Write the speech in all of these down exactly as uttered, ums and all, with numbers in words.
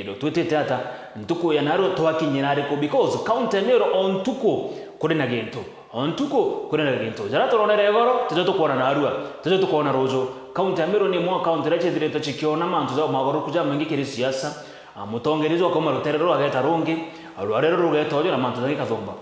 Meru. Twitite ata? Ntuku ya narua twakinyira ariku? Because county ya Meru o ntuku kuri na gintu. O ntuku kuri na gintu. Jara turonere igoro, tijo tukwona narua, tijo tukwona ruju. County ya Meru ni imwe wa county iria ciithiritwe cikiona mantu ja magaruruku jamaingi kiri siasa. Ah, mutongeria uju akauma rutere ruru ageta rungi, ah, rwa rero rugeta uju na mantu jangi kathumba.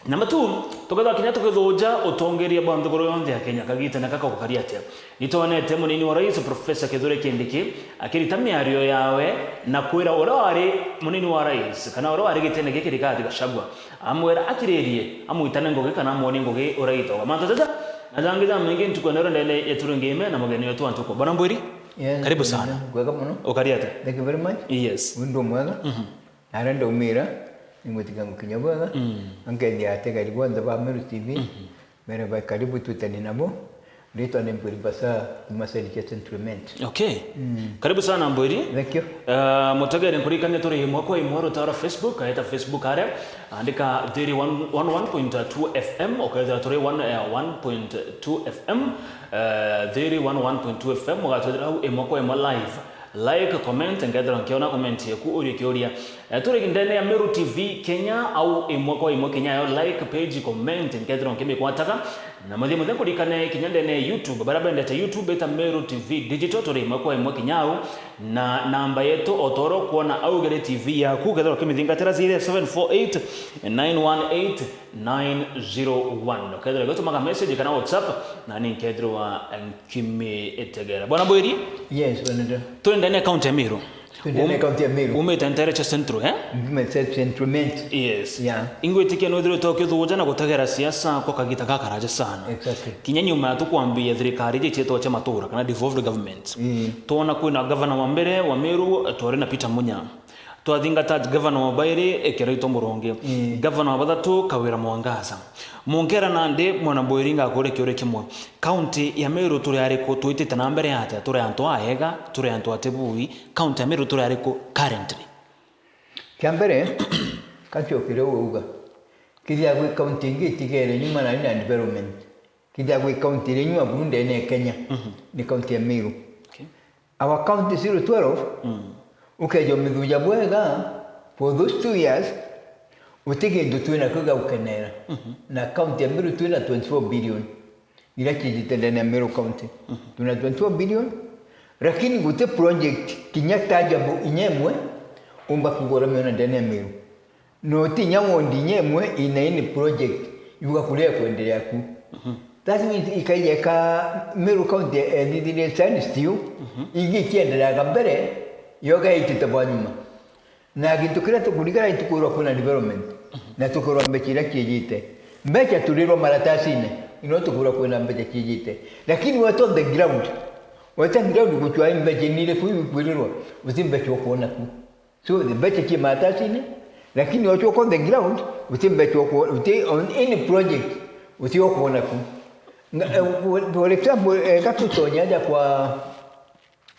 Number two, tukethwa kinya tukithuja utongeria bwa nthiguru yonthe ya Kenya kagitene gaka gukari atia? Nitwonete munini wa rais Professor Kithure Kindiki akirita miario yawe na kwira uria wari munini wa rais kana uria wari gitene giki Rigathi Gachagua, amwira akiririe amwitane ngugi kana amwonie ngugi uria itagwa. Mantu jaja na jangi jamaingi ntuku ya nero ndene yetu ringi ime na mugeni wetu wa ntuku. Bwana Mbwiri, yes, karibu sana. Kwega muno. Ukari atia? Thank you very much. Yes. Undu mwega. Mhm. Naria ndaumira, ningwitikia ngukinya bwega, mm, na nkethia ategeri bonthe ba Meru T V, mhm, mere bai karibu twitanie nabo. Ritwa ni Mbwiri Basa kuma Selikia Central Imenti. Okay. Mm. Karibu sana Mbwiri. Thank you. Uh, mutegeri nkurikania turi imwe kwa imwe rutaro Facebook, aeta Facebook aria, andika Thiri one, one, one point two F M, ukethira turi one, eh, one point two F M, eh, Thiri one, one point two F M, ugatwethira au imwe kwa imwe live. Like, comment, nkethirwa nkiona comment yeku urie kiuria. Eh, turi ndene ya Meru T V Kenya au imwe kwa imwe Kenya yo, like page, comment, nkethirwa nkimikwataga. Na muthia muthia nkurikane kinya ndene ya YouTube, baria bendete YouTube, eta Meru T V Digital, turi imwe kwa imwe Kenya au. Na namba yetu o toro kwona au gere T V yaku, ukethirwa ukimithingatira zero seven four eight nine one eight nine zero one. Ukethirwa gitumaga message kana WhatsApp, na ni nkethirwa nkimiitegera. Bwana Mbwiri? Yes, bwana Ndo. Turi ndene ya county ya Meru. Turi ndene ya county ya Meru. Umite ntere cia Central, eh? Umite Central Imenti. Yes. Yeah. Ingwitikia nwithiritwe ukithuja na gutegera siasa kwa kagita gakaraja sana. Exactly. Kinya nyuma ya tukwambia thirikari iji cietwa cia matura kana devolved government. Mm. Twona kwina gavana wa mbere wa Meru, twari na Peter Munya. Twathingata gavana wa bairi, Kiraitu Murungi. Mm. Gavana wa bathatu, Kawira Mwangaza. Munkera nandi, mwana Mbwiri, ngakure kiuria kimwe. County ya Meru turi ariku, twitite na mbere atia? Turi antu aega, turi antu atibui? County ya Meru turi ariku currently? Kia mbere, kacokire uga, kithia gwi county ingi itigere nyuma na ina development. Kithia gwi county iri nyuma buru ndene ya Kenya, mhm, ni county ya Meru. Okay. Our county zero twelve, mm, ukeja umithuja bwega for those two years, uti kintu twina kio gia gukenera. Mhm. Na county ya Meru twina twenty-four billion iria ciijite ndene ya Meru County. Mhm. Twina twenty-four billion, lakini guti project kinya tangible inya imwe umba kugura miona ndene ya Meru. No ti inya ward inya imwe ina any project yuga kuria kwendelea ku. Mhm. That means ikaija ka Meru County ethithire standstill, mhm, ingi ikiendeleaga mbere, yoga itite bwa nyuma. Na gintu kiria tukurigara itukurwa kwina development, mhm, na tukurwa mbeca iria ciijite. Mbeca turirwa maratasine, ino tukurwa kwina mbeca ciijite. Lakini wete on the ground, wete ground gucwa mbeca nire ku ikwirirwa, uti mbeca ukwona ku. So, the mbeca cie maratasine, lakini wachoka on the ground, uti mbeca uko-, uti on any project, uti ukwona ku. Nga-, eh, for example, eh, gatutonya aja kwa,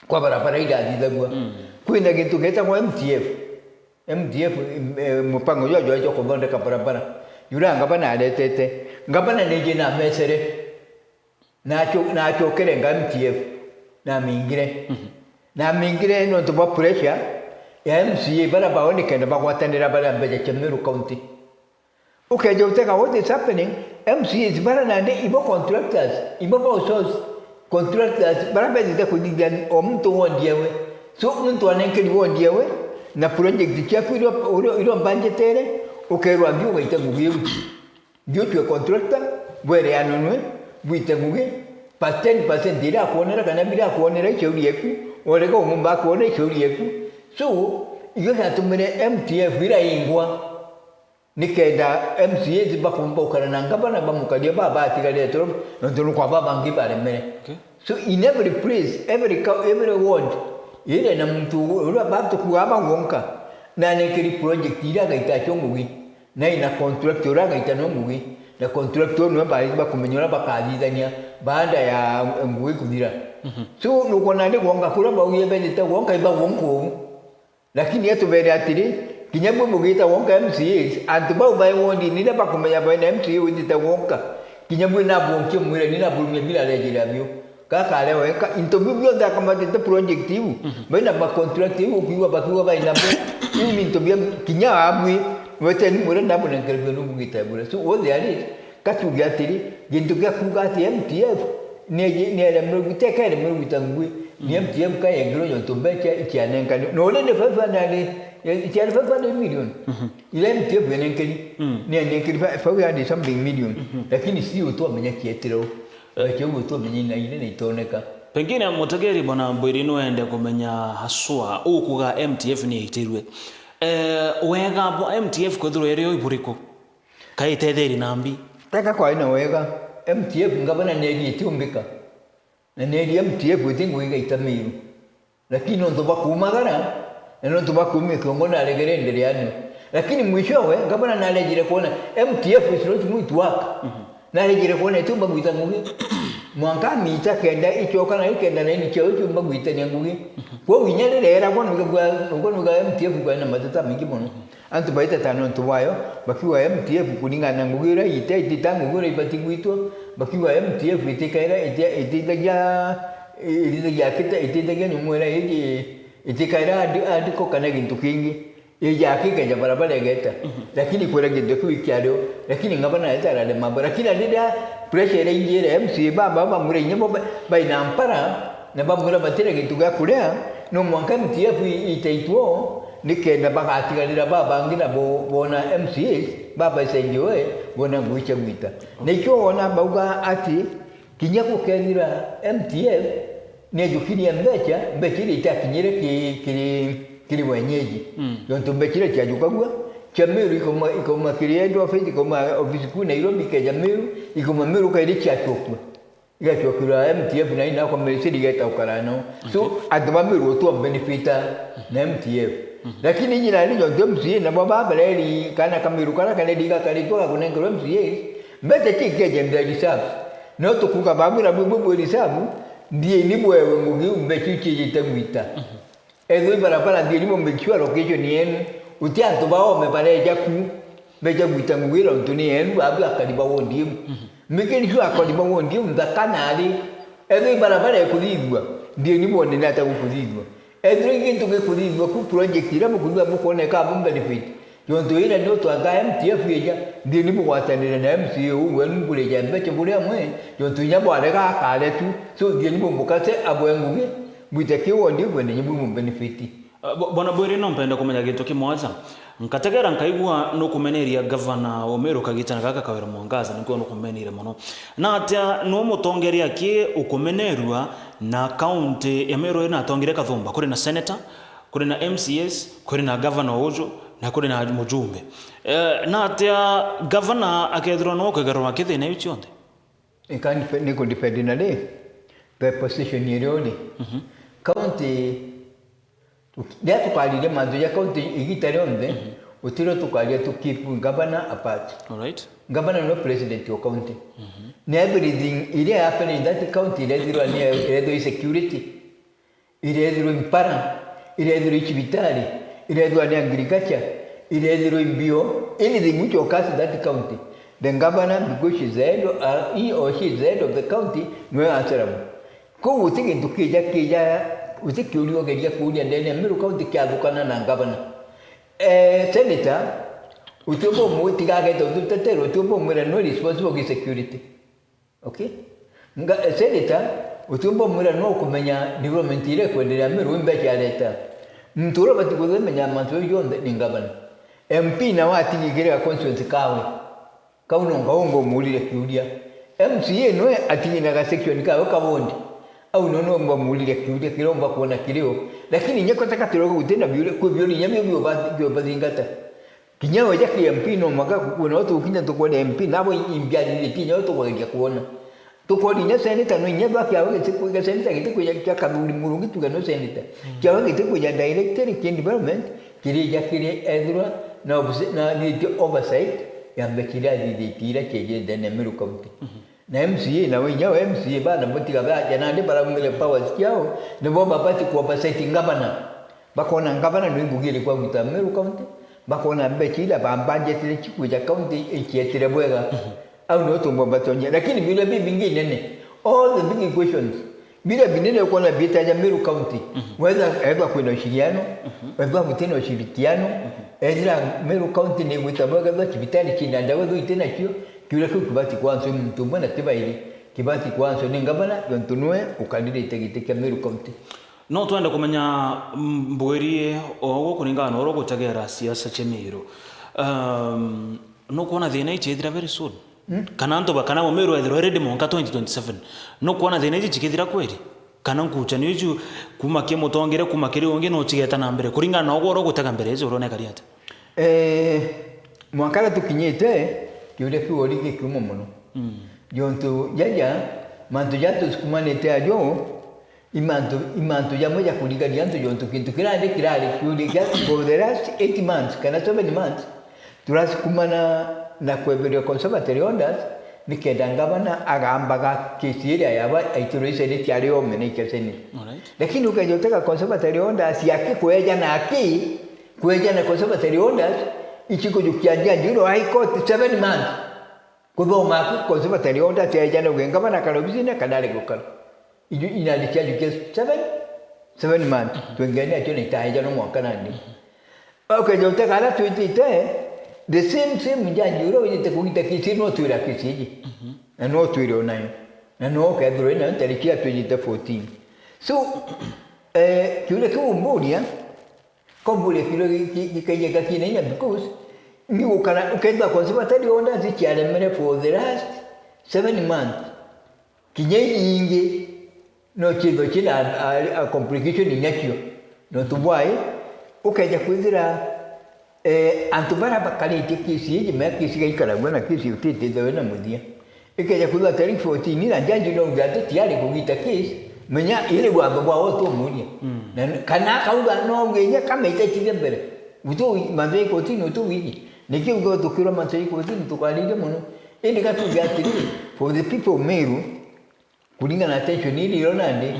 kwa barabara irathithagua. Mm. Kwina gintu getagwa M T F. M T F, eh, mupango jwa jwa jwa kuthondeka barabara. Jura ngabana aretete. Ngabana nije na mesere. Nacho-, nachokere nga M T F, namingire. Mhm. Namingire nontu bwa pressure ya M C A, baria bao nikenda bagwatanira baria mbeca cia Meru County. Ukeja utega what is happening, M C As baria nandi ibo contractors, ibo ba outsource contractors, baria bethite kuthithia o muntu wondi ewe. So, muntu anenkeri wondi ewe, na project ciaku iria, iria, iria mbanjitere, ukerwa nthi ugaite ngugi iu. Ndio twe contractor, bwereananwe, bwite ngugi, plus ten percent irakwonera kana birakwonera icauri yeku, orega umumba akwona icauri yeku. So, iyo yatumire M T F iraingwa, nikenda M C As bakumba ukara na ngavana bamukaria baba atigarire toro, nontu nukwa baba ngi baremere. Okay. So, in every place, every co-, every ward, ire na muntu uria batukuga aba gwonka, na nekeri project iria agaita acio ngugi. Na ina contract uria agaita no ngugi, na contract uyu niwe ba-, bakumenya uria bakathithania baada ya ngugi kuthira. Mhm. So, nukwona ni gwonka kuria baugie bethite gwonka, iba gwonka uu. Lakini atubere atiri, kinya bwi bugita gwonka M C As, antu bau bai wondini iria bakumenya baina M C A withite gwonka, kinya bwi nabwonkie mwire, ni naburumia birarejiria biu. Gakare weka, into biu bionthe akamatite project iu, baina ma contract iu, ukiigua bakiuga baina bo, iu ni into bia kinya abwi, weteni mure ndabonenkereria nubugite bure. So, wothe ari, katuge atiri, gintu gia kuuga ati M T F, ni, ni eremerwe gwita, ikeremerwe gwita ngugi, ni M T F kayengirwe yontu mbecha ikianenkani. No already five hundred, eh, ikiari five hundred million. Ila M T F enenkeri, ni enenkeri fa-, five hundred something million. Lakini si utwamenya kietire u. Lakini utwamenya ina ile na itoneka. Pengine mutegeri bwana Mbwiri no ende kumenya haswa ukuga M T F ni itirwe. Eh, wega bwa M T F kwithirwa iri o iburiku? Kai itetheri na mbi? Teka kwa ina wega, M T F ngabana ni eri itiumbika. Na ni eri M T F iti ngugi gaita Miru. Lakini nontu bwa kuumagara, na nontu bwa kuumia kiongo naregere ndereanio. Lakini mwishowe, ngabana narejire kuona M T F is not going to work. Narejire kuona itiumba gwita ngugi. Mwanka mita kenda icoka na ikenda na ini ciao itiumba gwitania ngugi. Kwou inya riria eragwa, nigagua, nigagua M T F kwina mateta maingi mono. Antu baiteta nontu bwayo, bakiuga M T F kuringana na ngugi iria ite-, itita ngugi iria ibati gwitwa, bakiuga M T F itikaira, iti-, itithagia, itithagia kita-, itithagia nyumu iria iji, itikaira andi-, andiko kana gintu kingi. Ija akikeja barabara igeta. Lakini kwira gintu kiu ikiario, lakini ngabana eta ararema bo. Lakini riria pressure iria ingi iria M C A baba bamwira inya bo ba-, baina mpara, na bamwira batire gintu gia kuria, no mwanka M T F i-, itaitwo, nikenda bagatigarira babangi na bo-, bona M C As, baba icenjiwe, bona ngugi cia gwita. Na ikio wona bauga ati, kinya gukethira M T F niejukirie mbecha, mbecha iria itakinyire ki-, kiri, kiri wenyeji. Nontu mbecha iria ciajukagua, cia Meru ikauma, ikauma kiri head office, ikauma office kuu Nairobi, ikeja Meru, ikauma Meru kairi ciacokua. Igacokirwa M T F na ina kwa Meru ciri igeta ukara nao. So, antu ba Meru utwa benefita na M T F. Lakini inyi nari nontu M C A nabo babareri kana Kameru kara kareri gakaritwa gakunenkerwa M C A, mbecha cikeje nda reserve. No tukuga bamwira bwi bwi reserve, ndieni bwewe ngugi mbecha iu ciijite gwita. Ethwe ibarabara ndieni bo make sure location yenu, uti antu baome bareja ku, beja gwita ngugi ira untu ni yenu, babu akari ba ward iu. Make sure akari ba ward iu, nthaka nari. Ethwe ibarabara ikuthithua, ndieni bone ni ata gukuthithua. Ethwe gintu gikuthithua ku project ira bukuthua bukwoneka bu benefit. Yontu ira ni utwanga M T F ija, ndieni bugwatanire na M C A uu wenu mbureja mbecha buri amwe, yontu inya bwarega akare tu. So, ndieni bumukase abwe ngugi, bwite ki ward iu bwene nyi bwi mu benefit. Uh, bo-, Bwana Bwiri, no mpenda kumenya gintu kimwe aja. Nkategera nkaigua nukumeneria gavana wa Meru kagitana gaka Kawira Mwangaza, nikuo nukumeneire mono. Na atia nu mutongeria aki ukumenerua na kaunti ya Meru ina atongire kathumba? Kuri na senator, kuri na M C As, kuri na gavana Ouju, na kuri na mujumbe. Eh, na atia gavana akethirwa nu kugerwa kithina iu cionthe? Ika ni ku depend na ri, the position iria uri. County Riria tukaririe mantu ja county igita rionthe, gutirio tukaria to keep governor apart. All right. Governor no president wa county. Na everything iria happening in that county irethirwa ni, irethirwa i security, irethirwa i mpara, irethirwa i cibitari, irethirwa ni agriculture, irethirwa i mbio, anything which occurs in that county, the governor, because she is the head, uh, he or she is the head of the county, niwe answerable. Kou guti gintu kija, kija, guti kiuria ugeria kuuria ndene ya Meru County kiathukana na ngavana. Eh, senator, utiumba umwitiga agete ututetere, utiumba umwira no responsible gi security. Okay? Nga, eh, senator, utiumba umwira no kumenya development iria ikwenderea Meru, imbeca areta. Muntu uria ubati kuthemenya mantu jau jonthe ni ngavana. M P nawe atigi kiria constituency kawe. Kau no ngau ngomurire kiuria. M C A noe atiginaga section kawe ka ward. Au no no ngomurire kiuria kiria umba kuona kirio. Lakini inya kwata katiro gutina biuria, kwi biuria inya bio bio ba-, bio bathingata. Kinya weja ki M P no maka kuona watu ukinya tukwona M P nabo imbiarire kinya watu wageria kuona. Tukori inya senator no inya ba kiawe giti kuiga senator giti kuiga kia Kathuri Murungi tuge no senator. Kiawe giti kuiga director ki development. Kirija kiri ethirwa na obse-, na athithie oversight ya mbeca iria athithitie iria ciejire ndene ya Meru County. Na M C A nawe inya we M C A bana butiga baja nandi baraumire powers ciao, nibo babati ku oversight ngavana. Bakona ngavana ni ngugi iriku aguta Meru County, bakona mbeca iria bambanjetire cikwija county icietire bwega. Au nio tumba batonye. Lakini biuria bibingi inene, all the big equations, Vile vinene ukwona biita ja Meru County, wetha, ethwa kwina ushirikiano, ethwa gutina ushirikiano, ethira Meru County ni gwita bwega, ethwa cibitari cina ndawa, ethwa itina cio, kiuria kiu kibati kwanswa i muntu umwe na ti bairi, kibati kwanswa ni ngavana, yontu niwe ukaririte giti kia Meru County. No twende kumenya, mm, mbwiri ogu kuringana na uria ugutegera siasa cia Meru. Um, nukwona thina iji ithira very soon? Mm. Kana antu ba, kana Mumiru ethirwa ready mwanka twenty twenty-seven? Nukwona thina iji cikithira kweri? Kana nkuchanio iju kuma ki mutongere, kuma kiri ungi no cigeta na mbere? Kuringana na ugu uria ugutega mbere iji uria unekari atia? Eh, mwanka uria tukinyite, kiuria kiu uri gikiuma mono. Mm. Jontu jaja, mantu jatusukumanite ajo, i mantu, i mantu jamwe ja kurigania antu, jontu kintu kirari kirari kiuria kia for the last eight months kana seven months, turasukumana na kweberia conservatory orders, nikenda ngavana agambaga kesi iria yaba aitirwe iceneti ari ome na ikeseni. Alright. Lakini ukeja utega conservatory orders yaki kweja na aki, kweja na conservatory orders, ichikujukia Jaji uro High Court seven months. Kuthoma aku conservatory order tiaejana uge ngavana kana obisine kana ari gukara. Iju inandi ciajukia seven, seven months. Twengene acio na itaejana mwanka nandi. Ukeja utega ara twitite, the same, same jaji uria witite kugita kisi no twira kisi iji. Na no twire onayo. Na no ukethirwa nayo ntariki ya twitite fourteen. So, eh, kiuria kiu umburia, Komburia kiuria gi-, gi-, gikaijeka kina inya because ni gukara, ukethira conservatory orders ciaremere for the last seven months. Kinya inya ingi no ciithwe cina a, a, a complication inacio. Nontu bwai, ukeja kwithira, eh, antu baria bakaritie kesi iji, mea kesi gaikaragua na kesi utitithawe na muthia. Ikeja kwithwa tariki fourteen na jaji no auge ati tiari kugita case, menya iri watho bwawe utumuria. Mm. Na kana akauga no auge inya kama itetiga mbere. Utu mantu ya ikotini utu wiji. Nikio uga tukirwa mantu ya ikotini tukariria mono. Indi gatuge atiri, for the people of Meru, kuringana na attention iri iro nandi,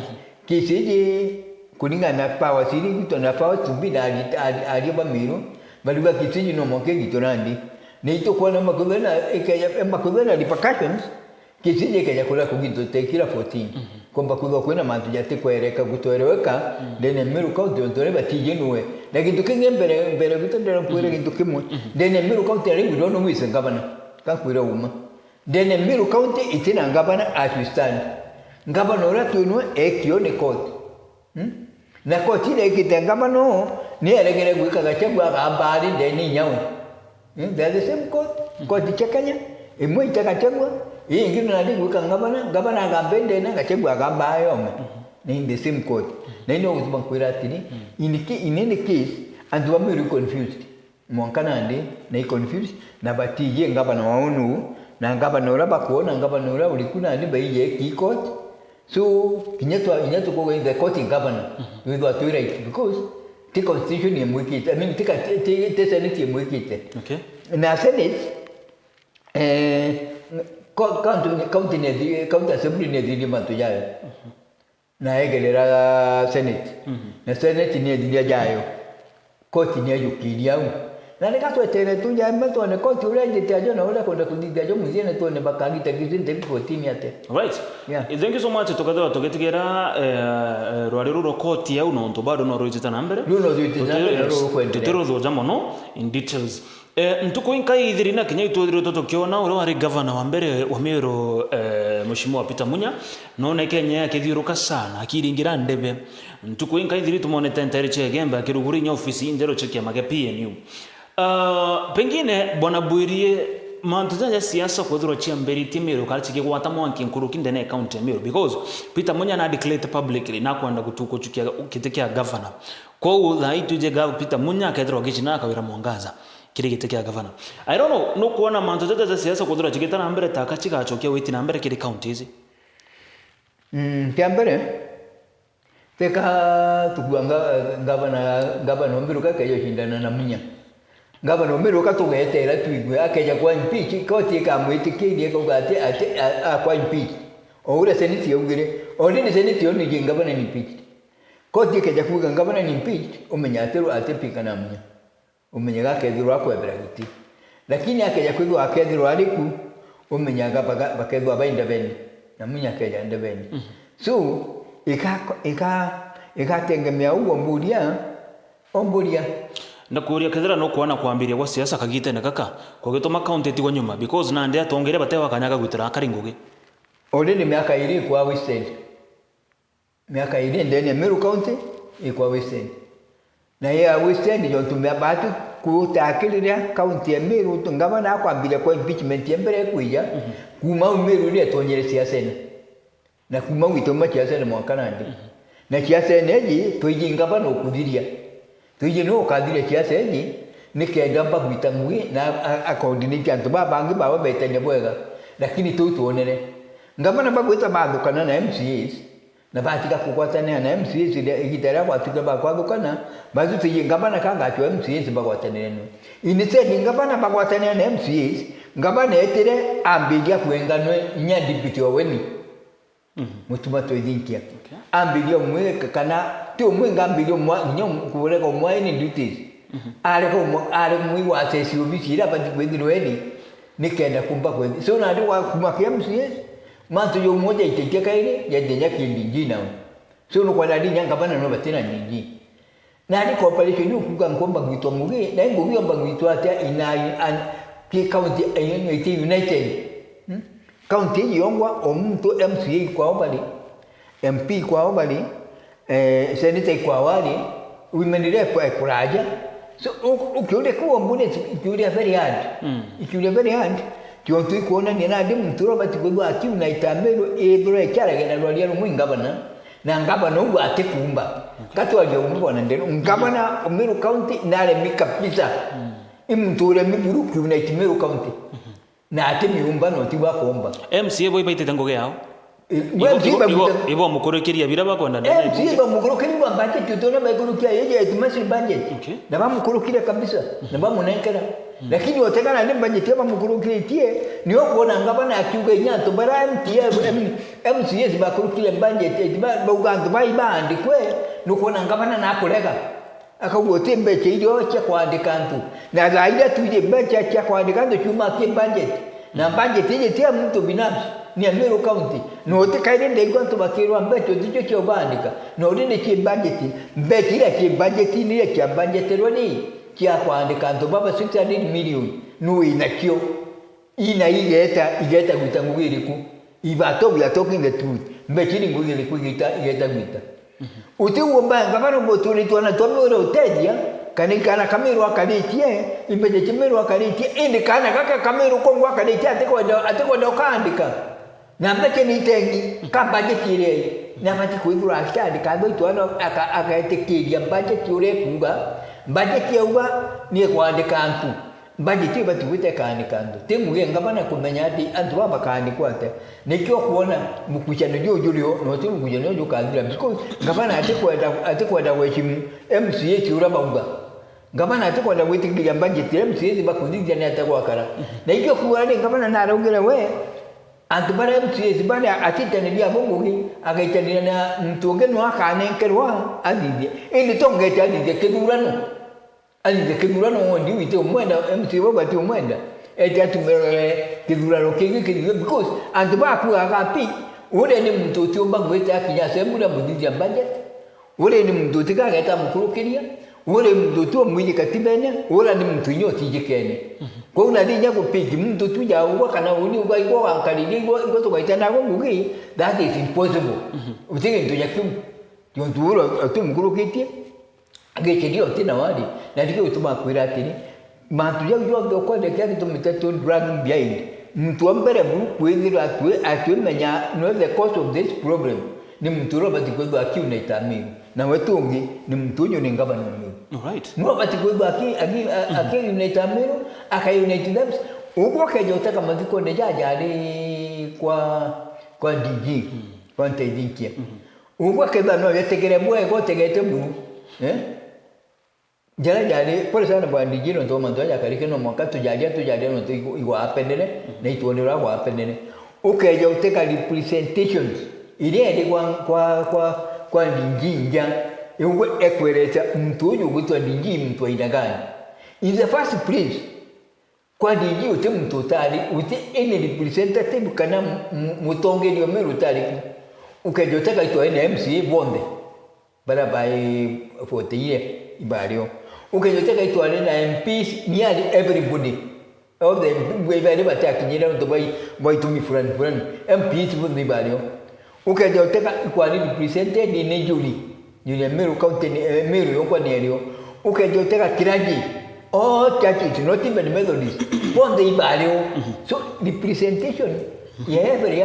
case iji kuringana na powers iri igwitwa na powers to be na ari, ari, aria ba Meru, bariuga case iji no mwanka igwitwe nandi. Ni itukwona makuthena, ikeja, makuthena repercussions, case iji ikeja kuria kugwitwe tekira fourteen. Mhm. Komba kwithwa kwina mantu jatikwereka, gutwereweka, mm, ndene Meru County, ontu uria batiji nuwe. Na gintu kingi mbere, mbere gwitu ndira nkwire, mm, gintu kimwe. Mhm. Ndene Meru County ari we don't know who is the governor. Kankwira uma. Ndene Meru County itina ngavana as we stand. Ngavana uria twinwe ekio ni court. Hmm? Na court iria ikite ngavana uu ni eregere gwika Gachagua agamba ari ndene inya we. Hmm? They are the same court. Court cia Kenya, imwe ite Gachagua, ii ingi nandi gwika ngavana, ngavana agamba ndene, Gachagua agamba ayome. Ni in the same court. Na ino gutuma kwira atiri, in, ki-, in any case, antu ba Meru confused. Mwanka nandi ni confused, na batiji ngavana wao nu, na ngavana uria bakwona, ngavana uria uriku nandi baije ki court. So, kinya twa, kinya tukuga in the court governor, mhm, withwa twi right, because ti constitution imwikite, I mean, ti ka-, ti, ti, ti senate imwikite. Okay. Na senate, eh, co-, county, county ni thi-, county assembly ni thirie mantu jayo. Mhm. Na egerera Senate. Mhm. Na Senate ni ethiria jayo. Koti ni ejukirie au. Na nika twetere tu jaime twone koti uria ejite ajo na uria kwenda kuthithia ajo muthiene twone bakagita githinte ribotini atia. Right. Yeah. Thank you so much. Tukethirwa tugitigira, eh, eh, rwari ruru rwa koti au nontu bado no rwitite na mbere. Ruru no rwitite na mbere, ruru rukwendelea. Tutiruthuja mono in details. Eh, ntuku inkai ithiri na kinya itwithiritwe tukiona uria wari gavana wa mbere wa Meru, eh, Mheshimiwa Peter Munya, none Kenya akithiuruka sana, akiringira ndebe. Ntuku inkai ithiri tumonete Ntairi cia Igembe akirugura inya ofisi injeru cia kiama kia P N U. Ah, pengine, Bwana Bwirie, mantu jaja siasa kwithirwa ciambiritie Meru kana cikigwata mwanki nkuruki ndene ya county ya Meru, because Peter Munya na declared publicly nakwenda gutu-, guchukia giti kia gavana. Kwou thaa ii twije ga Peter Munya akethirwa agicina Kawira Mwangaza kiri giti kia gavana. I don't know, nukwona mantu jaja ja siasa kwithirwa jigita na mbere taka cigacokia witi na mbere kiri counties? Mm, kia mbere, teka tukua nga-, ngavana, ngavana Ombiruka akeja ucindana na Munya. Ngavana Ombiruka tugetera twigue, akeja kwa impeach, koti ikamwitikiria ikauga ati, ati, a-, akwa impeach. O uria seneti yaugire, already seneti yo niji ngavana ni impeached. Koti ikeja kuuga ngavana ni impeached, umenya ati, ati Peter na Munya. Umenye gakethirwa akwebera giti. Lakini akeja kwithirwa akethirwa ari ku, umenya ga-, baga-, bakethirwa bai ndebeni, na Munya akeja ndebeni. Mhm. So, Iga-, iga-, igategemea uguo mburia, o mburia. Ndakuuria, kethira nukwona kwambiria gwa siasa kagitene gaka kugituma county itigwe nyuma, because nandi atongeria batewa kanya ga gwitira akari ngugi. Already miaka iri ikwa wasted. Miaka iri ndene ya Meru County ikwa wasted. Na ya wasted jontu mea-, baati kutakiriria county ya Meru, tu ngavana akwambiria kwa impeachment ya mbere ikwija, kuma au Meru iria itonyere siasa ino. Na kuma gwituma siasa ino mwanka nandi. Na siasa ino iji, twiji ngavana ukuthiria. Twiji niwe ukathiria siasa iji, nikenda mbagwita ngugi na a-, a coordinate antu babangi bawe betania bwega. Lakini tuu twonere. Ngavana bagwita bathukana na M C As, na batiga kugwatanira na M C As iria, igita riria gwatuika bakwathukana, bathi twiji ngavana ka ngachwa M C As bagwatanire nwe. Instead ngavana bagwatanira na M C As, ngavana etire ambiria kwenganwe nya deputy Oweni. Mutuma twithinkia. Okay. Ambiria umwe ka-, kana ti umwe ngambiria umwe, kinya um-, kurega umwe any duties. Arega umwe, ari umwe wa assess obisi iria abati kwithirwa eri, nikenda kumba kwethi. So nandi wa kuma ki M C As, mantu ja umwe jaitikia kairi, jaitija ki D G nao. So nukwona ndi nya ngavana no batina D G. Nandi cooperation ni ukuuga nkomba gwitwa ngugi, na i ngugi yomba gwitwa atia ina an-, ki county ino iti united? Hmm? County iji yongwa o muntu M C A ikwao bari, M P ikwao bari, eh, senator ikwao ari, women rep ekuraja. So, u-, ukiuria kiu ombu ni ikiuria very hard. Mm. Ikiuria very hard. Kiontu ikwonania nandi muntu uria ubati kwithwa akiuna itambiro ithirwa ikiaragia na rwaria rumwe i ngavana. Na ngavana uu atikumba. Ngatwaria umwe bwana Ndero. Ngavana o Meru County naremi kabisa. I muntu uremi buru kiunite Meru County. Na atimiumba no tigwa kuumba. M C A bo ibaitite ngugi yao? Eh, ibo, we ibo, ibo, ibo mukurikiria bira bakwenda na M C A bamukurukiria bwa budget, utona baikurukia yeje estimation budget. Okay. Na bamukurukire kabisa. Na bamunenkera. Lakini otegana ni budget ya bamukurukitie, ni okuona ngavana akiuga inya antu bara M T A, M-, M C As bakurukire budget, eti ba-, bauga antu bai baandikwe, nukwona ngavana nakurega. Akauga uti mbecha irio cia kwandika antu. Na thaa iria tuije mbecha cia kwandika antu ciuma ki budget. Na budget iji ti ya muntu binafsi, ni ya Meru County. Na uti kairi ndaigua antu bakirwa mbecha uticio cia ubandika. Na uri ni ki budget. Mbecha iria ci budget ni iria cia budgeterwe ni cia kwandika antu baba six hundred million. Nu winacio? Ina igeta, igeta gwita ngugi iriku? If at all we are talking the truth, mbecha ni ngugi iriku igeta, igeta gwita? Uti uo mba ngavana uguturitwe na twamwira utethia, kana ikana kamirwa akaritie, imbecha cimirwa akaritie, indi kana gaka kamirwa kongwa akaritie, atikwenda, atikwenda ukaandika. Na mbecha ni itengi, ka budget iria i. Na bati kwithirwa akiandika, aka-, aka-, agetikiria budget uria ikuuga, budget yauga ni ikwandika antu. Budget ibati gwita ikaandika antu. Ti ngugi ngavana kumenya ati antu baba bakaandikwa atia. Nikio kwona mukucanio juju jurio, no ti mukucanio jukathira. Because ngavana atikwenda, atikwenda gwecimu M C A cia uria bauga. Ngavana atikwenda gwitikiria budget ya M C As bakuthithia ni atia gwakara. Na ikio kuuga ni ngavana naraugire we, antu baria M C As baria atitaniria abo ngugi, agaitanira na muntu ungi no akanenkerwa athithie. Indi tongete athithie kithurano. Athithie kithurano wondi witi umwenda, M C A bau bati umwenda. Ete atumirwe kithurano kingi kithithie, because antu bakuaga pi, uria ni muntu utiumba gwita akinya assembly amuthithia budget. Uria ni muntu utikageta amukurukiria, uria ni muntu uti umwiji katibene, uria ni muntu inya utijikene. Kwou nathi inya gupiki muntu tu ja ugwa kana uni ugwa igwa wankaririe igwa, igwa tugaita nago ngugi, that is impossible. Uti gintu ja kiu. Tiontu uria utumukurukitie, agikiria uti na wari, na nikio gituma akwira atiri, mantu jau jonthe ukwenda kia gitumite tu drag behind. Muntu wa mbere buru kwithirwa atwi-, atwimenya no the cause of this problem. Ni muntu uria ubati kwithwa akiunite Meru. Nawe tungi ni muntu uju ni ngavana wa Meru. Alright. Niwe ubati kwithwa aki-, aki-, a-, akiunite Meru, akaiunite them. Uguo ukeja uteka mathikone jaja ari kwa, kwa D G, kwa Nteithinkia. Uguo kethira no wetegere bwega utegete buru. Eh? Jaria jari, pole sana bwana D J, nontu bwa mantu jaja jakarike, no mwanka tujaria, tujaria nontu igu-, igwapenere, na itwonera gwapenere. Ukeja uteka representations iria iri kwa, kwa, kwa, kwa D J nja, igwe ekwereta muntu uju ugwitwa D J muntu wa aina gani. In the first place, kwa D J uti muntu utari, uti any representative kana mu-, mu-, mutongeria o Meru utari ku. Ukeja utega itwari na M C A bonthe, baria bai forty-eight ibario. Ukeja utega itwari na M Ps, nearly everybody. All the, ibario batiakinyire nontu bwa, bwa itumi fulani fulani. M Ps bonthe ibario. Ukeja utega ikwari represented ni juri. Juri ya Meru County ni, eh, Meru yonkwa ni erio. Ukeja utega clergy. All churches, not even Methodist. Bonthe ibario. So, representation ya every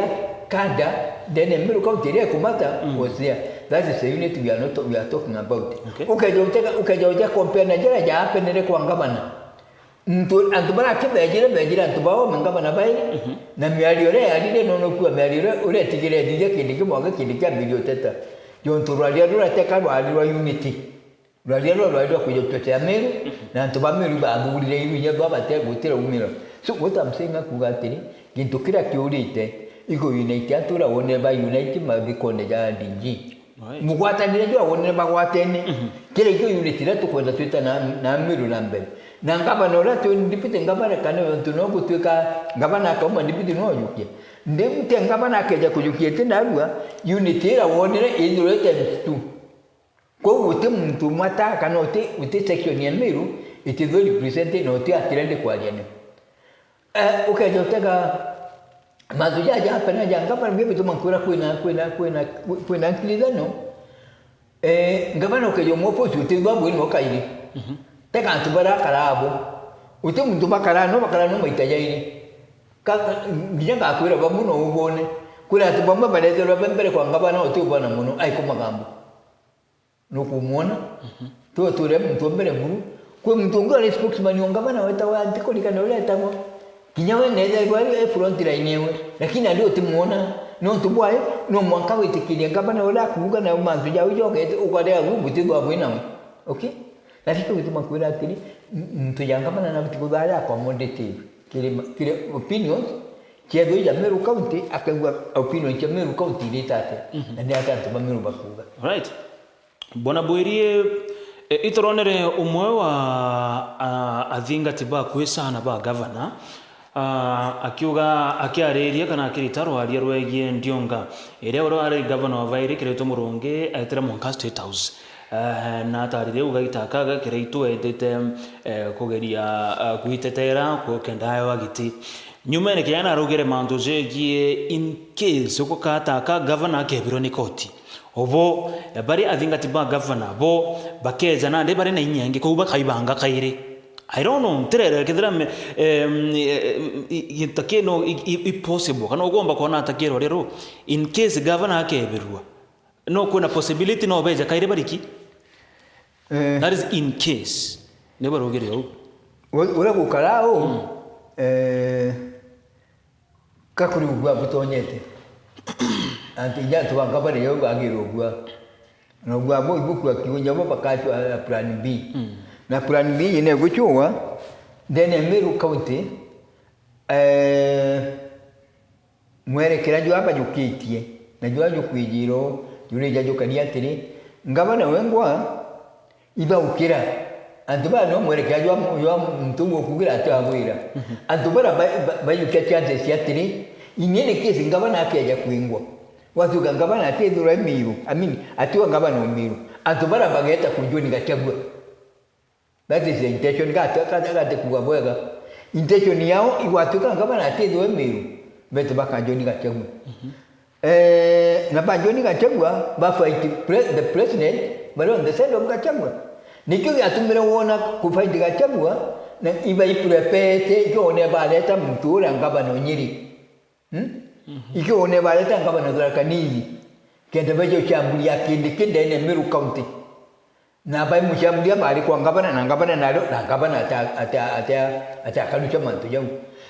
cadre, then Meru County iria ikumata was there. That is the unity we are not, we are talking about. Okay. Ukeja utega, ukeja utega compare na jara ja happened kwa ngavana. Ntu, antu baria aki bejire, bejire antu bao, mangavana bairi, na miario iria yarire, no nokua miario iria, uria etigire ethithia kindi kimwe, age kindi kiambiririe uteta. Jontu rwaria ruria teka rwari rwa unity. Rwaria ruria rwari rwa kuja utetea Meru, na antu ba Meru bathurire iru inya bwa bate gutira umira. So what I'm saying akuga atiri, gintu kiria kiurite, iku unite antu uria wonere ba unite mathikone ja D G. Right. Mugwatanire jwa wonere bagwatene. Kiri kio unit iria tukwenda twita na, na Meru na mbere. Na ngavana uria twi deputy ngavana kana untu no gutwika ngavana akauma deputy no ajukia. Deputy ngavana akeja kujukia iti narua, unit ira wonere ithirwe times two. Kwou guti muntu umwe ata kana uti, uti section ya Meru itithwe represented na uti atire ndi kwaria ni. Eh, ukeja utega mantu jaja happened ja ngavana, ndio bituma nkwira kwina, kwina, kwina, kwina nkirithano. Eh, ngavana ukeja umwe post utithwa bwino kairi. Teka antu baria akara abo. Uti muntu bakara no, bakara no maita jairi. Ka, ka, nginya ngakwira bamwe no ubone. Kwira antu bamwe baretherwa be mbere kwa ngavana uti ubona muno, ai kumagambo. Nukumwona? Twe ture muntu wa mbere buru. Kwi muntu ungi uri spokesman wa ngavana wetagwa, ntikurikana uria etagwa. Kinya we neethairwa ari e front line ewe, lakini ari utimwona. Nontu bwayo, no mwanka witikirie ngavana uria akuuga na mantu jau jokete, ukaria u butithwa bwi nawe. Okay? Na tikio gituma kwira atiri, m-, muntu ja ngavana na butikutharia accommodative. Kiri, kiri opinions, ciethwa ija Meru County, akaigua opinion cia Meru County irita atia, na ni atia antu ba Meru bakuuga. Alright. Bwana Bwirie, e, ituronere umwe wa, a, athingati bakui sana ba gavana, a, akiuga, akiariria kana akirita rwaria rwegie ndionga iria uria wari gavana wa bairi Kiraitu Murungi aetire mwanka State House. E, na atarire uga gitaka gakiraitu etite, e, kugeria, a, gwitetera ku-, kenda aewa giti. Nyumene kinya naraugire mantu jegie in case uko kata ka gavana akebirwa ni koti. Obo, eh, bari athingati ba gavana, bo, bakeja nandi bari na inya ingi, kou bakaibanga kairi. I don't know, ntirere kethira me, em, eh, i, i, gintu kino i, i, i possible, kana ugomba kwona ata kiro rero, in case gavana akebirwa. No kwina possibility no beja kairi bariki? Eh. That is in case. Ni barugire ou. U-, uria gukara u, eh, Ka kuri ugua butonyete. Antu inya antu banga bari yo bagirwo ugua. Na ugua bo igukua kiunya bo bakachwa plan B. Na plan B ine guchwa, then Meru County, eh, mwerekera jwa bajukitie, na jwa jukwijiro, jurija jukania atiri, ngavana wengwa, Ibaukira. Antu baa no mwerekera jwa, jwa muntu umwe ukugira ati agwira. Antu bara ba, ba, bayukia chances cia atiri, in any case ngavana akeja kwingwa. Watuga ngavana atithirwa e Miru. I mean, atiwa ngavana o Miru. Antu bara bageta ku John Gachagua. That is the intention. Gati, gati, gati kuga bwega. Intention yao igwatuka ngavana atithirwa e Miru. Bete baka John Gachagua. Eh, na ba John Gachagua ba fight pre-, the president, bari on the side of Gachagua. Nikio giatumire wona ku fight Gachagua, na ibaiprepete, ikio one bareta muntu uria ngavana o Nyeri. Hmm? Ikio one bareta ngavana Tharaka Nithi. Kenda beje uchambulia kindi kindene Meru County. Na baimucamburia bari kwa ngavana, na ngavana nario, na ngavana ata-, ata-, ata-, atakarucha mantu jau.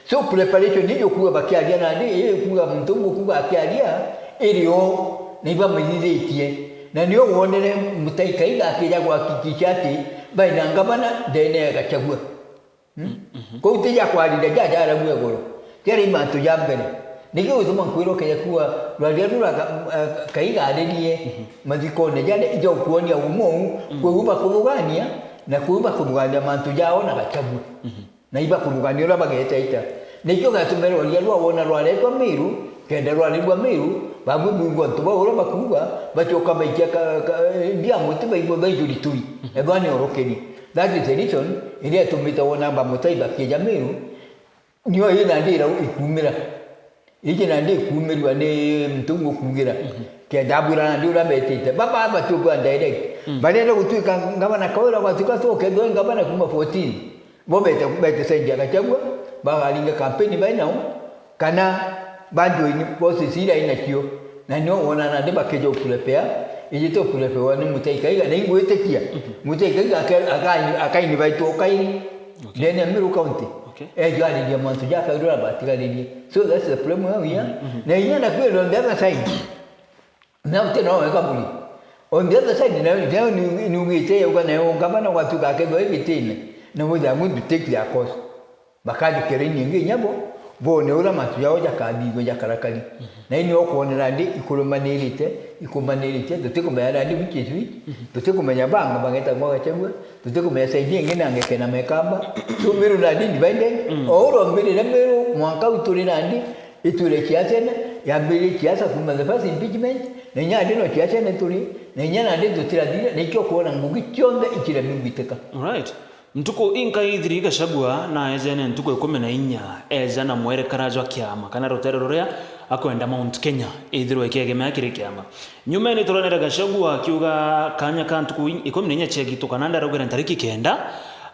So preparation ijo kuga bakiaria nandi, ii kuga muntu umwe kuga akiaria, iri o, na ibamithithitie. Na nio wonere Mutahi Kahiga akija gwakikisha ati baina ngavana ndene ya Gachagua. Hmm? Kou ti ja kwarire, ja jarabu iguru. Jari mantu ja mbere. Niki gutuma nkwira ukeja kuwa rwaria rura ka-, eh, Kahiga aririe mathikone jari ija ukuonia umou, kwi uba kuthugania, na kwi uba kuthugania mantu jao na Gachagua. Na iba kuthugania uria bagetaita. Nikio gatumire rwaria rwa wona rwaretwa Miru, kenda rwarirua Miru, Babu bwigua antu bau uria bakuuga, bacoka baikia ka, ka, ndia muti baigua baijuri tui. Ethwa ni urukiri. That is the reason iria itumite wona ba Mutai bakieja Meru, nio ii nandi irau ikumira. Iji nandi ikumirua ni muntu ngukugira. Kenda abwira nandi uria betite. Baba batuka direct. Barenda gutuika ngavana Kawira, gwatuika tu ukethwa ngavana kuma fourteen. Bo bete, bete side ya Gachagua, bagaringa campaign bai nao, kana ba join forces iria inacio. Na nio wona nandi bakeja ukurepea, ijite ukurepewa ni Mutai Kahiga, na ingwitikia, Mutai Kahiga aka-, aka-, akainvite ukairi. Okay. Ndene ya Meru County. Okay. Ejo ariria mantu ja Kawira batigaririe. So that's the problem we are. Na inya na kwira on the other side. Na uti no wega buri. On the other side, na, na ni, ni ugite yauga na yo ngavana gwatuka akethwa igitine. Na withira mwi take their course. Bakajikira ini ingi inya bo, bone uria mantu jao jakathithua jakarakari. Na ini ukwonera ndi ikurumanirite, ikumanirite, tutikumenya nandi which is which, tutikumenya banga bageta gwa Gachagua, tutikumenya side ingi na ngeke na mekamba. So Meru nandi divided, o uria mbirire Meru, mwanka u turi nandi, itwire ciacene, yambiririe ciaca kuma the first impeachment, na inya nandi no ciacene turi, na inya nandi tutirathire, na ikio kwona ngugi cionthe ikiremi gwitika. Alright. Ntuku inka ithiri Gachagua na ejene ntuku ikumi na inya, eja na mwerekera jwa kiama kana rutere ruria akwenda Mount Kenya ithirwe ikiegemea kiri kiama. Nyumene turonere Gachagua akiuga kanya ka ntuku in-, ikumi na inya ciagituka, nandi araugire ntariki kenda,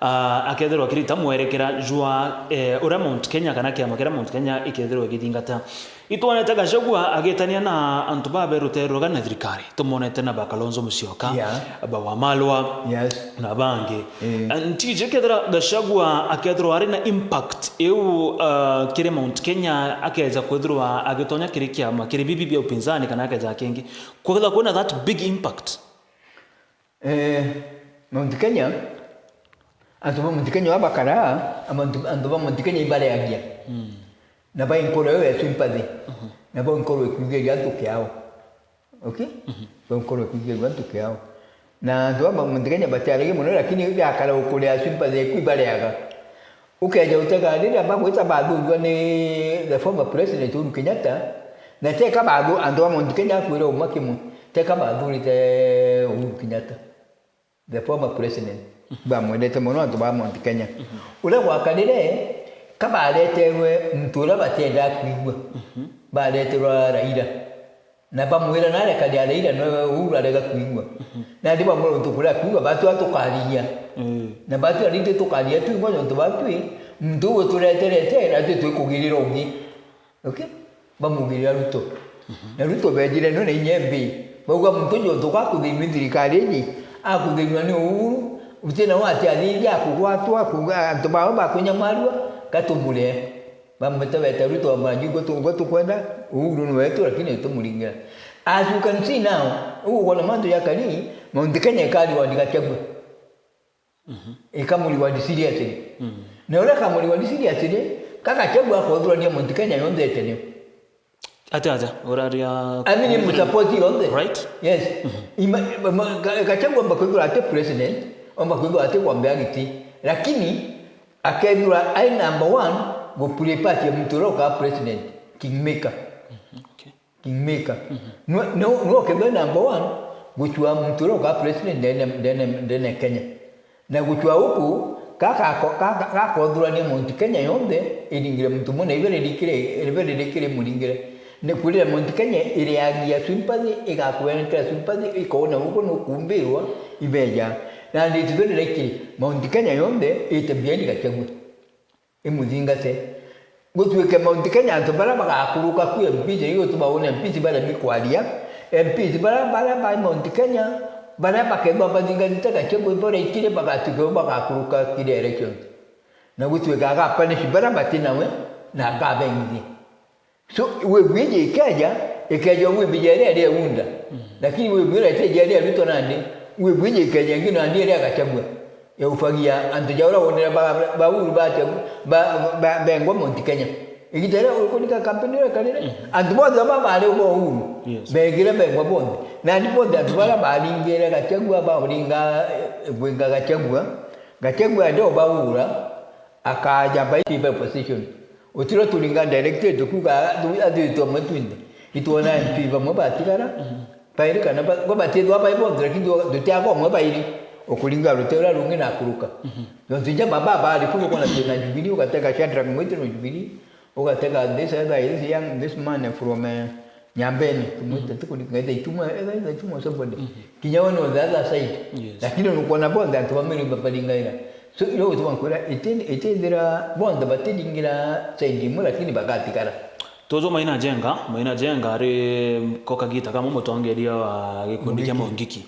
ah, akethirwa akirita mwerekera jwa, eh, uria Mount Kenya kana kiama kiria Mount Kenya ikethirwa igithingata. Itwonete Gachagua agitania na antu babe rutere ruga na thirikari. Tumonete na ba Kalonzo Musyoka, yeah, ba Wamalwa, yes, na bangi. Eh. Eh, ntiji kethira Gachagua akethirwa ari na impact iu, uh, kiri Mount Kenya, akeja kwithirwa agitonya kiri kiama, kiri bibi bia upinzani kana akeja kingi. Kwethirwa kwina that big impact. Eh, Mount Kenya, antu ba Mount Kenya babakaraa, antu, antu ba Mount Kenya ibareagia. Mm. Na ba inkoro yo ya sympathy. Mhm. Na ba inkoro ikwigeria antu kiao. Okay? Mhm. Ba inkoro ikwigeria antu kiao. Na antu ba Mount Kenya batiaragia mono, lakini biakara ukurea sympathy iku ibareaga. Ukeja utega riria bagwita bathurua ni the former president Uhuru Kenyatta, na teka bathu-, antu ba Mount Kenya akwira umwe kimwe, teka bathurite Uhuru Kenyatta, the former president. Mhm. Bamwendete mono antu ba Mount Kenya. Mhm. Uria gwakarire, ka bareterwe muntu uria batiendaa kwigua, mhm, bareterwa Raila. Na bamwira, "Narekania Raila, no Uhuru arega kwigua." Mhm. Nandi bamwira untu kuria kwigua, batua tukarigia. Mm. Na batua ringi tukarigia twigua, nontu batwi, muntu uu utureterete, na twi twikugirira ungi. Okay? Bamugirira Ruto. Mhm. Na Ruto bejire no na inya mbi. Bauga, "Muntu uju untu gwa kuthinua thirikari iji, akuthinua ni Uhuru, uti na wati athiria akugwatwa, akuga antu bao bakunyamarua, gatumure." Bamwita beta Ruto, bamwira, "Ju gwe tu-, gwe tukwenda, Uhuru ni wetu, lakini tumuringira." As you can see now, ugukona mantu jakari, Mount Kenya ikari wadi Gachagua. Mhm. Ikamuri wadi seriously. Mhm. Na uria kamuri wadi seriously, ka Gachagua akothurania Mount Kenya yonthe itene. Ati aja, uraria. I mean, musapoti yonthe. Right? Yes. Mhm. Ima-, ma-, Ga-, Gachagua omba kwithirwa ati president, omba kwithirwa ati kwambia giti. Lakini, akethirwa ai number one, guplay part ya muntu uria ukaa president, kingmaker. Mhm, okay. Kingmaker. Mhm. Nwe, nwe, nwe ukethirwa number one, gucua muntu uria ukaa president ndene, ndene, ndene Kenya. Na gucua uku, gaka-, gaka-, gakothurania Mount Kenya yonthe, iringire muntu umwe na ibere rikire, ibere rikire muringire. Ni kwirira Mount Kenya ireagia sympathy, igakwenekera sympathy, ikona guku nukumbirwa, ibeja. Na nditithwe ni likely, Mount Kenya yonthe ite behind Gachagua. Imuthingate. Gutuike Mount Kenya antu baria bagakuruka ku M Ps, igo tubaone M Ps baremi kwaria. M Ps baria, baria ba Mount Kenya, baria bakethwa bathingatite Gachagua, baria ikire bagatuika bo bagakuruka kiri election. Na gutuika agapunish baria bati nawe, na akabengithia. So, wave iji ikeja, ikeja wave ja iria ria Uhuru. Mm. Lakini wave iria iteja iria Ruto nandi, wave iji ikeja ingi nandi iria Gachagua. Ya ufagia antu ja uria wonere ba, ba Uhuru ba, ba, ba, bengwa Mount Kenya. Igita iria ukunika kampeni iria karire, mm, antu bonthe baba bari bo Uhuru. Yes. Begire bengwa bonthe. Nandi bonthe antu baria baringire Gachagua, bauringa, eh, kwinga Gachagua. Gachagua ndio baura. Akaja by people position. Utiro turinga directed kuga athuritwe amwe twinthe. Itwona M P bamwe batigara, bairi kana ba-, bo batithwa bai bonthe, lakini tutiaga umwe bairi, ukuringa rutere ruria rungi na akuruka. Nontu inya baba bari kuu, ukona twina Jubilee, ugatega Shadrack Mwiti no Jubilee, ugatega this other, this young, this man from, eh, Nyambene, tumwite, tukuringa, either Itumwa, either, either Itumwa somebody. Kinya we no the other side. Yes. Lakini nukwona bonthe antu ba Meru babaringaira. So, irio gutuma nkwira, iti-, itithira bonthe batiringira side imwe, lakini bagatigara. Tuju Maina Njenga, Maina Njenga ari ko kagita kamwe mutongeria wa gikundi kia Mungiki. Mungiki.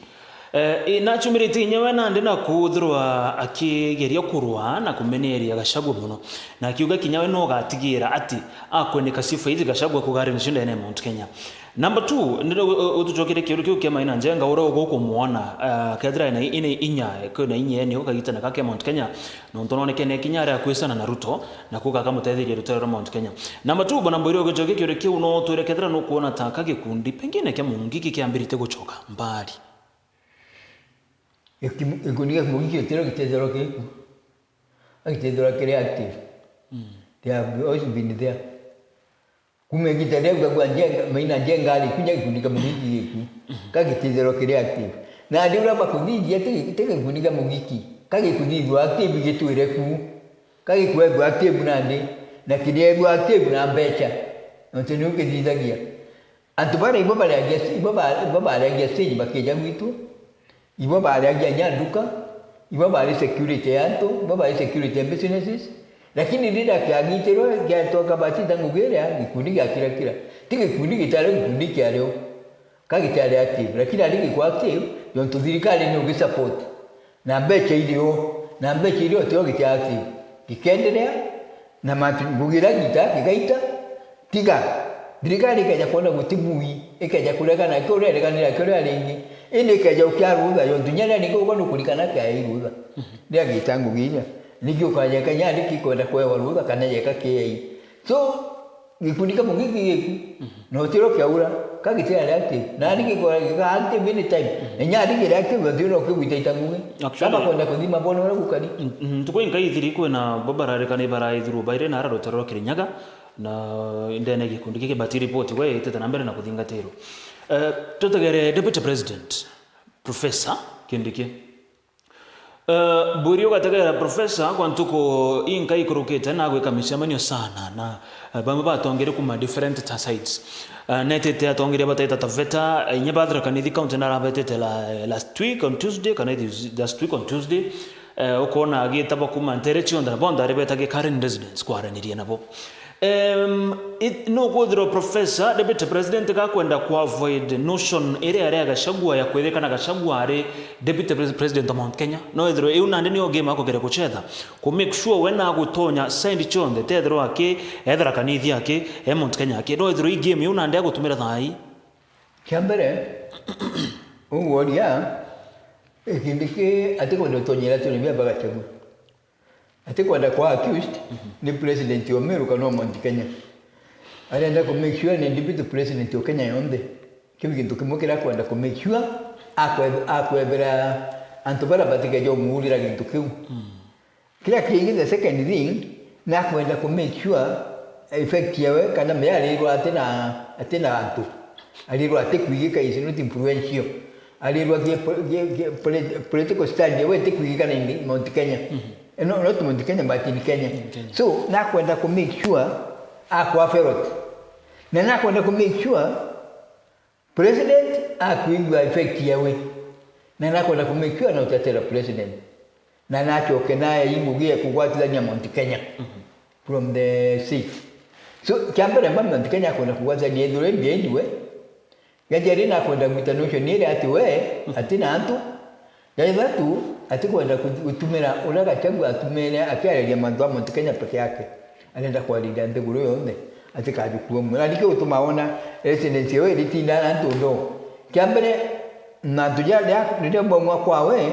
Eh, i-, nachumirite inya we nandi na kuthirwa akigeria kurwa na kumeneria Gachagua muno. Na akiuga kinya we no gatigira ati akweneka sifa ithi Gachagua kuga ari nacio ndene ya Mount Kenya. Number two, nire u-, u-, utucokere kiuru kiu kia Maina Njenga uria ugukumwona, eh, kethira ena i-, ina inya, kwina inya ene ukagitana kake Mount Kenya, nontu nonekene kinya aria akwisana na Ruto, na kuga akamutetheria rutere rwa Mount Kenya. Number two, bwana Mbwiri, ugicokia kiuri kiu, no utwire kethira nukwona ta ka gikundi pengine kia Mungiki kiambirite gucoka mbari. Gikundi kia Mungiki gitiro gitethirwa kiku. Agitethirwa kiri active. They have always been there. Kuma igiita riu gagua Njenga, Maina Njenga ari kinya gikundi kia Mungiki giku. Kagitethirwa kiri active. Na andu uria bakuthithia ti, ti gikundi kia Mungiki. Kagikuthithua active gitwire ku. Kagikwethua active nandi, na kiriethua active na mbeca, nontu niu kithithagia. Antu baria ibo bareagia, ibo ba-, ibo bareagia stage bakija gwitu, ibo bareagia nya nduka, ibo bari security ya antu, ibo bari security ya businesses, lakini riria kiagitirwe, giatwa kabatita ngugi iria, gikundi giakirakira. Ti gikundi gitari gikundi kiario. Ka gitari active, lakini ari gikwa active, nontu thirikari ni ugisupport. Na mbeca irio, na mbeca irio tio giti active. Gikenderea, na mantu ngugi iria gita, gigaita, tiga. Thirikari ikeja kwona guti bui, ikeja kuregana, kio urereganira kio ria ringi. Indi ikeja ukia rutha, nontu nya ria ringi uko nukurikana kia i rutha. Ria gita ngugi iria. Ningi ukaja kenya ari kikwenda kwewa rutha, kana yeka K I. So, gikundi kia Mungiki giku, na utiro kiaura, ka gitiari active. Na ari gikora gika active any time. Na inya ari giri active, ndio no kigwita ita ngugi. Actually, kama kwenda kuthima bona uria gukari. Mm, mm, ntuku inkai ithiri kwina bo bararikani baraithirwo baire na ara rutaro rwa Kirinyaga, na ndene gikundi giki bati report gwe itete na mbere na kuthingatirwo. Eh, tutegere Deputy President, Professor Kindiki. Eh, Mbwiri ugategera Professor, kwa ntuku inka ikurukite na agwika micemanio sana na, eh, bamwe batongeria kuma different ta sides. Eh, netete atongeria bateta Taveta, eh, inya ba Tharaka Nithi County narabetete la, eh, last week on Tuesday, kana it is last week on Tuesday. Eh, ukona agitaba kuma ntere cionthe na bonthe ari betagia current residents kwaraniria nabo. Em, it-, nukwithirwa Professor, Deputy President gakwenda ku avoid notion iria yari ya Gachagua ya kwithikana Gachagua ari Deputy Pres-, President wa Mount Kenya. No ithirwe iu nandi niyo game akugeria guchetha. Ku make sure we nagutonya side cionthe, tethirwa aki, ethira kanithi aki, e Mount Kenya aki. No ithirwe i game iu nandi agutumira thaa ii. Kia mbere, uguoria, gikundi ki atikwenda utonyera turi bia ba Gachagua. Atikwenda kwa accused ni president wa Meru kana wa Mount Kenya. Arenda ku make sure ni deputy president wa Kenya yonthe. Kiu gintu kimwe kiria akwenda ku make sure akwe-, akwebera antu baria batikeja umuurira gintu kiu. Kiria kingi, the second thing, ni akwenda ku make sure effect yawe kana me arirwa ati na, ati na antu. Arirwa ati kwigika is not influential. Arirwa gie po-, gie, gie polit-, political stand yawe ati kwigika na in Mount Kenya. Eh, no, not Mount Kenya, but in Kenya. In Kenya. So, nakwenda ku make sure akwa ferret. Na nakwenda ku make sure president akwigua effect yawe. Na nakwenda ku make sure nautetera president. Na nachoke naye ingugi ya kugwatithania Mount Kenya from the seat. So, kia mbere mba Mount Kenya akwenda kugwatithania ithuru indi anyway. Gajeri nakwenda gwita notion iri ati we, ati na antu. Ya ithatu, atikwenda ku-, gutumira uria Gachagua atumire akiariria mantu a Mount Kenya peke yake. Arenda kwariria nthiguru yonthe, atikajukua umwe. Na nikio gituma wona residence yao iritinda na antu ndo. Kia mbere, na antu ja, ja, riria mbaumwa kwawe,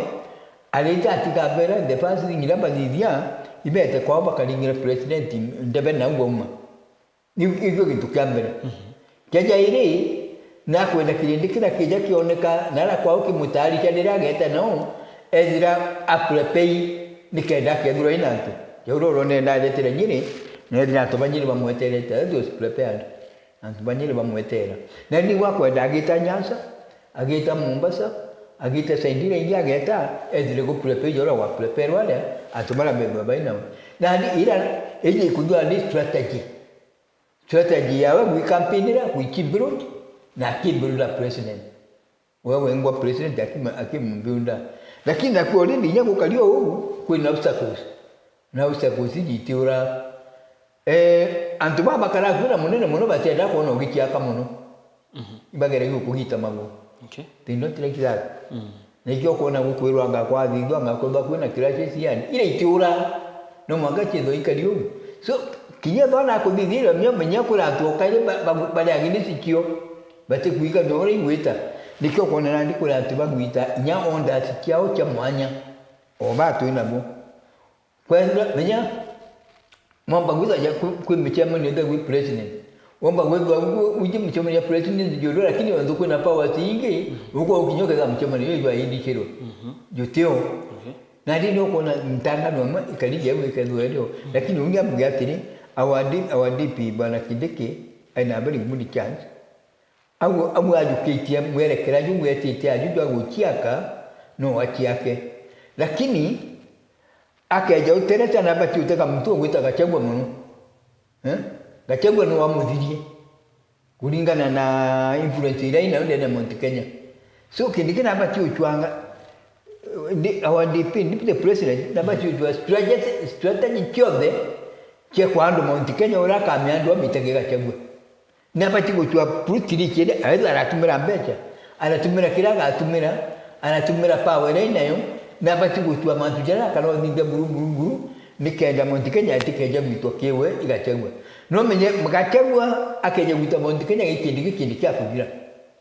arite atigambera, the first thing iria bathithia, ibete kwao bakaringira president ndebe nau bauma. Iu, iu gintu kia mbere. Kia jairi, nakwenda kirindi kiria kija kioneka, na ara kwao kimutarisha riria ageta nao, ethira aprepei, nikenda akethirwa ina antu. Jau roro nenda aretire Nyeri, na ethira antu ba Nyeri bamweterete, that was prepared. Antu ba Nyeri bamweteera. Na ni gwakwenda agita Nyanza, agita Mombasa, agita side iria ingi ageta, ethire ku prepare uria gwa prepare aria, antu baria bethwa baina we. Na ni ira, iji ikuthwa ni strategy. Strategy yawe gwi campaign ira, gwi ki build, na ki build a president. We wengwa president akima-, akimumbiunda. Lakini naku already inya gukari o uu, kwina obstacles. Na obstacles iji itiura. Eh, antu baa bakara kwina munene mono batienda kwona ugikiaka mono. Mhm. Ibageragia kugita maguru. Okay. They don't like that. Mm. Nikio kwona gukwirwa anga kwathithwa, anga kwithwa kwina clashes yani. Ira itiura. No mwanka ciithwa ikari uu. So, kinya thona kuthithira mio menya kura antu okaire ba-, ba-, bari against kio. Batikwigana uria igwita. Nikio kwona nandi kuri antu bagwita inya orders ciao cia mwanya. O ba twinabo. Kwethira, menya, mwamba gwithagia kwi, kwi micemanio ithagwi president. Womba gwithwa wi, wiji micemanio ya president juru, lakini wenthu kwina powers ingi, ukwa ukinya uketha micemanio iyo jwa indikirwe. Mhm. Jutio. Okay. Nandi ni ukwona ntangano imwe ikari ja ikethwa irio. Mhm. Lakini ungi ambuge atiri, our D-, our D P Bwana Kindiki, aina very good chance. Au, au ajukitie mwerekera ju gwetite aju jwa guciaka, no aciake. Lakini, akeja uterete na abati utega muntu ugwita Gachagua mono. Eh? Gachagua ni wamuthirie. Kuringana na influence iria inayo ndene ya Mount Kenya. So, kindi kina abati uchwanga, eh, di-, our D P, deputy president, na abati uchwa strategy, strategy ciothe cia kwa andu Mount Kenya uria akamia andu amitege Gachagua. Nabati gucua brutally kiri, aitha aratumira mbeca, aratumira kiria agatumira, aratumira power iria inayo, nabati gucua mantu jaria akara uthithia buru, buru, buru, nikenda Mount Kenya itikeja gwitwa kiwe igacagua. No menye Gachagua akeja gwita Mount Kenya gikindi, gikindi kia kuthira.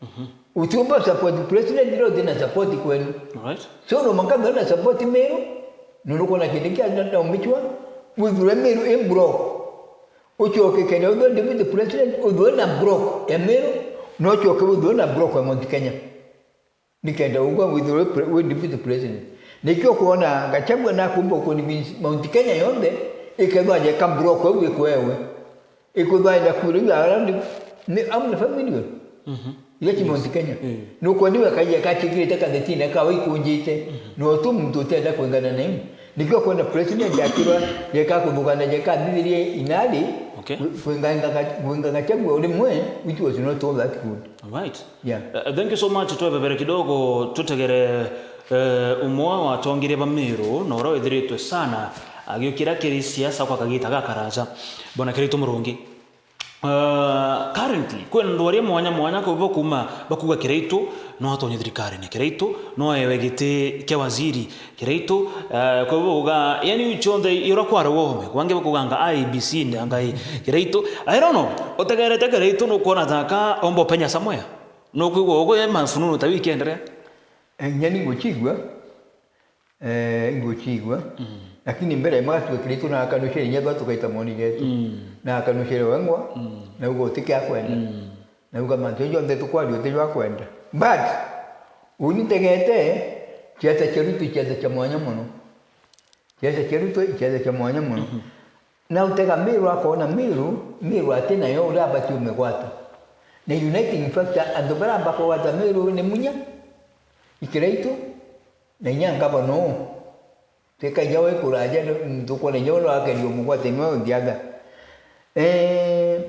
Mhm. Utiumba support president, no utina support kwenu. Alright. So, no mwanka na support Meru, no nukona kindi kia na, na umichwa, withire Meru in block. Ucoke kenda uthwe deputy president, uthwe na block ya Meru, na ucoke uthwe na block ya Mount Kenya. Nikenda ugwa withwe pre-, wi deputy president. Nikio kwona Gachagua nakumba convince Mount Kenya yonthe, ikethwa jeka block au ikwewe. Ikuthaina kura iu around ni, how many, five million? Mhm. Ile ki Mount Kenya. Eh. Nukwona iwe kaija kachikirite kathetine kawe ikunjite. Mhm. No tu muntu utenda kwingana na iu. Nikio kwona president akirwa, jeka kuthugana, jeka thithirie inadi, Okay. kwi-, kwinganga ka-, kwinganga Gachagua uri mwe, which was not all that good. All right. Yeah. Uh, thank you so much. Twebebere kidogo, tutegere, eh, umwe wa atongeria ba Meru, na uria withiritwe sana agiukira kiri siasa kwa kagita gakaraja. Bwana Kiraitu Murungi. Uh, currently, kwina antu aria mwanya mwanya kwi bo kuma bakuga Kiraitu no atonye thirikarine, Kiraitu no ewe giti kia waziri, Kiraitu, uh, kwi bo bauga, yani, cionthe iura kwara wome, kwangi bakuganga I E B C ndi anga i Kiraitu. I don't know, utegerete Kiraitu nukwona taka omba upenya somewhere. Nukwigua ugu, eh, mafununu ta wikiendelea. Eh, inya ni nguchigua, eh, nguchigua. Mm. Lakini mbere magatuga Kiraitu na akanuchere, inya tukaita moni jetu. Mm. Na akanuchere wengwa, Mm. na ugo utike akwenda. Mm. Na uga mantu jonthe tukwaria uti jwa kwenda. But, uni tegete, kiasa kia Ruto, kiasa kia mwanya mono. Kiasa kia Ruto, kiasa kia mwanya mono. Mhm. Na utega Meru akoona Meru, Meru ati nayo uria abati umigwata. Na uniting factor, antu baria bakugwata Meru ni Munya, i Kiraitu, na inya ngavana uu. Tikaija we kuraja, ntukwona inya we no akeria umugwate niwe uthiaga. Eh,